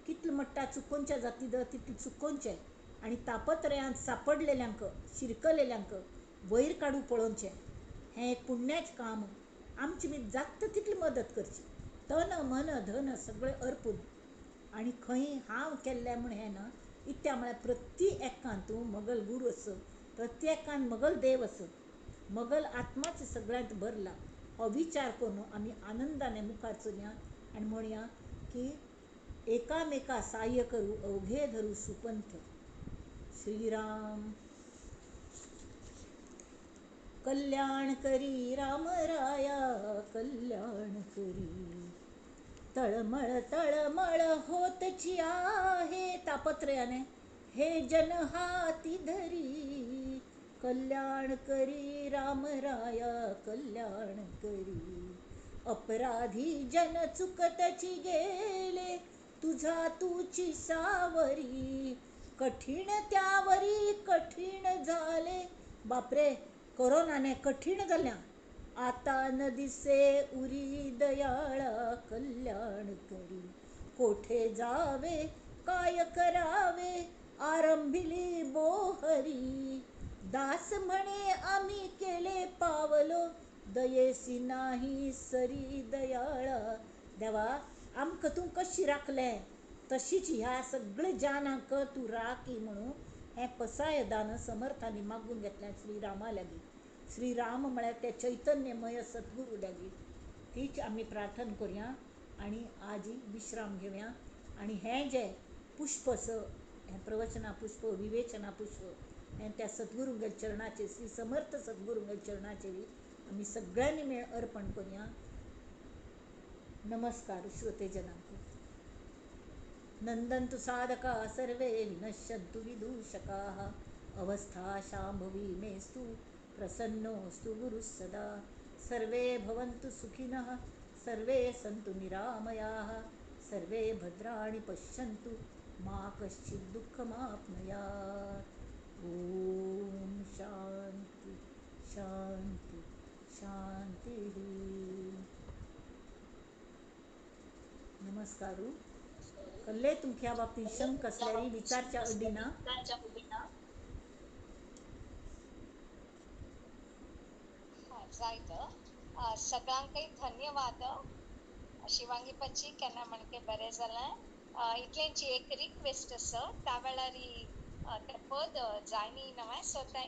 कितले म्हणटा चुकोवच्या जाती तितलें चुकोवचें आनी तापत्रयांत सापडलेल्यांक शिरकलेल्यांक वयर काडू पळोवचें, हें एक पुण्याचें काम. आमची मी जाता तितली मदत करची, तन मन धन सगळें अर्पून. आनी खंय हांव केल्लें म्हूण हें ना, इत्या म्हळ्यार प्रत्येकान तूं मगल गुरू आस, प्रत्येकान मगल देव आस, मगल आत्माच सगळ्यांत भरला. हो विचार करून आमी आनंदाने मुखार चलया आनी म्हणया की एकामेका साह्य करू अवघे धरू सुपंथ. श्रीराम कल्याण करी, राम राया कल्याण करी. तळमळ तळमळ होतची आहे तापत्रयाने, हे जन हाती धरी. कल्याण करी राम राया कल्याण करी. अपराधी जन चुकतची गेले, तुझा तुची सावरी. कठीण त्यावरी कठीण झाले, बापरे कोरोनाने कठीण जाल्या. आता न दिसे उरी दयाळा कल्याण करी. कोठे जावे काय करावे आरंभिली बोहरी. दास म्हणे आम्ही केले पावलो, दयेसी नाही सरी दयाळा. देवा आमकां तूं कशी राखलें तशीच ह्या सगळे जानांक तूं राखी म्हणून हें पसायदान समर्थांनी मागून घेतलें श्रीरामा लागीं. श्रीराम म्हळ्यार ते चैतन्यमय सद्गुरू लागीं. तीच आमी प्रार्थना करुया आनी आज विश्राम घेवया. आनी हें जें पुष्प आसा, हें प्रवचना पुष्प, विवेचना पुष्प, हें त्या सद्गुरूंगेर चरणाचेर, श्री समर्थ सद्गुरूंगेर चरणाचेर आमी सगळ्यांनी मेळ अर्पण करुया. नमस्कार श्रोतेजनांक. नंदन्तु साधका सर्वे विनश्यन्तु विदूषकाः. अवस्था शाम्भवी मेस्तु प्रसन्नोऽस्तु गुरुः सदा. सर्वे भवन्तु सुखिनः, सर्वे सन्तु निरामयाः, सर्वे भद्राणि पश्यन्तु मा कश्चित् दुःखमाप्नुयात्. ॐ शान्ति शान्ति शान्तिः. नमस्कार. कल्ले तुमच्या बाबतीत शंक असल्यारी विचारच्या अडीना. जायत सगळ्यांकय धन्यवाद. शिवांगी पची केन्ना म्हणके बरें जालें. इतलेंची एक रिक्वेस्ट आसा, त्या वेळार तें पद जायनी नवें, सो तें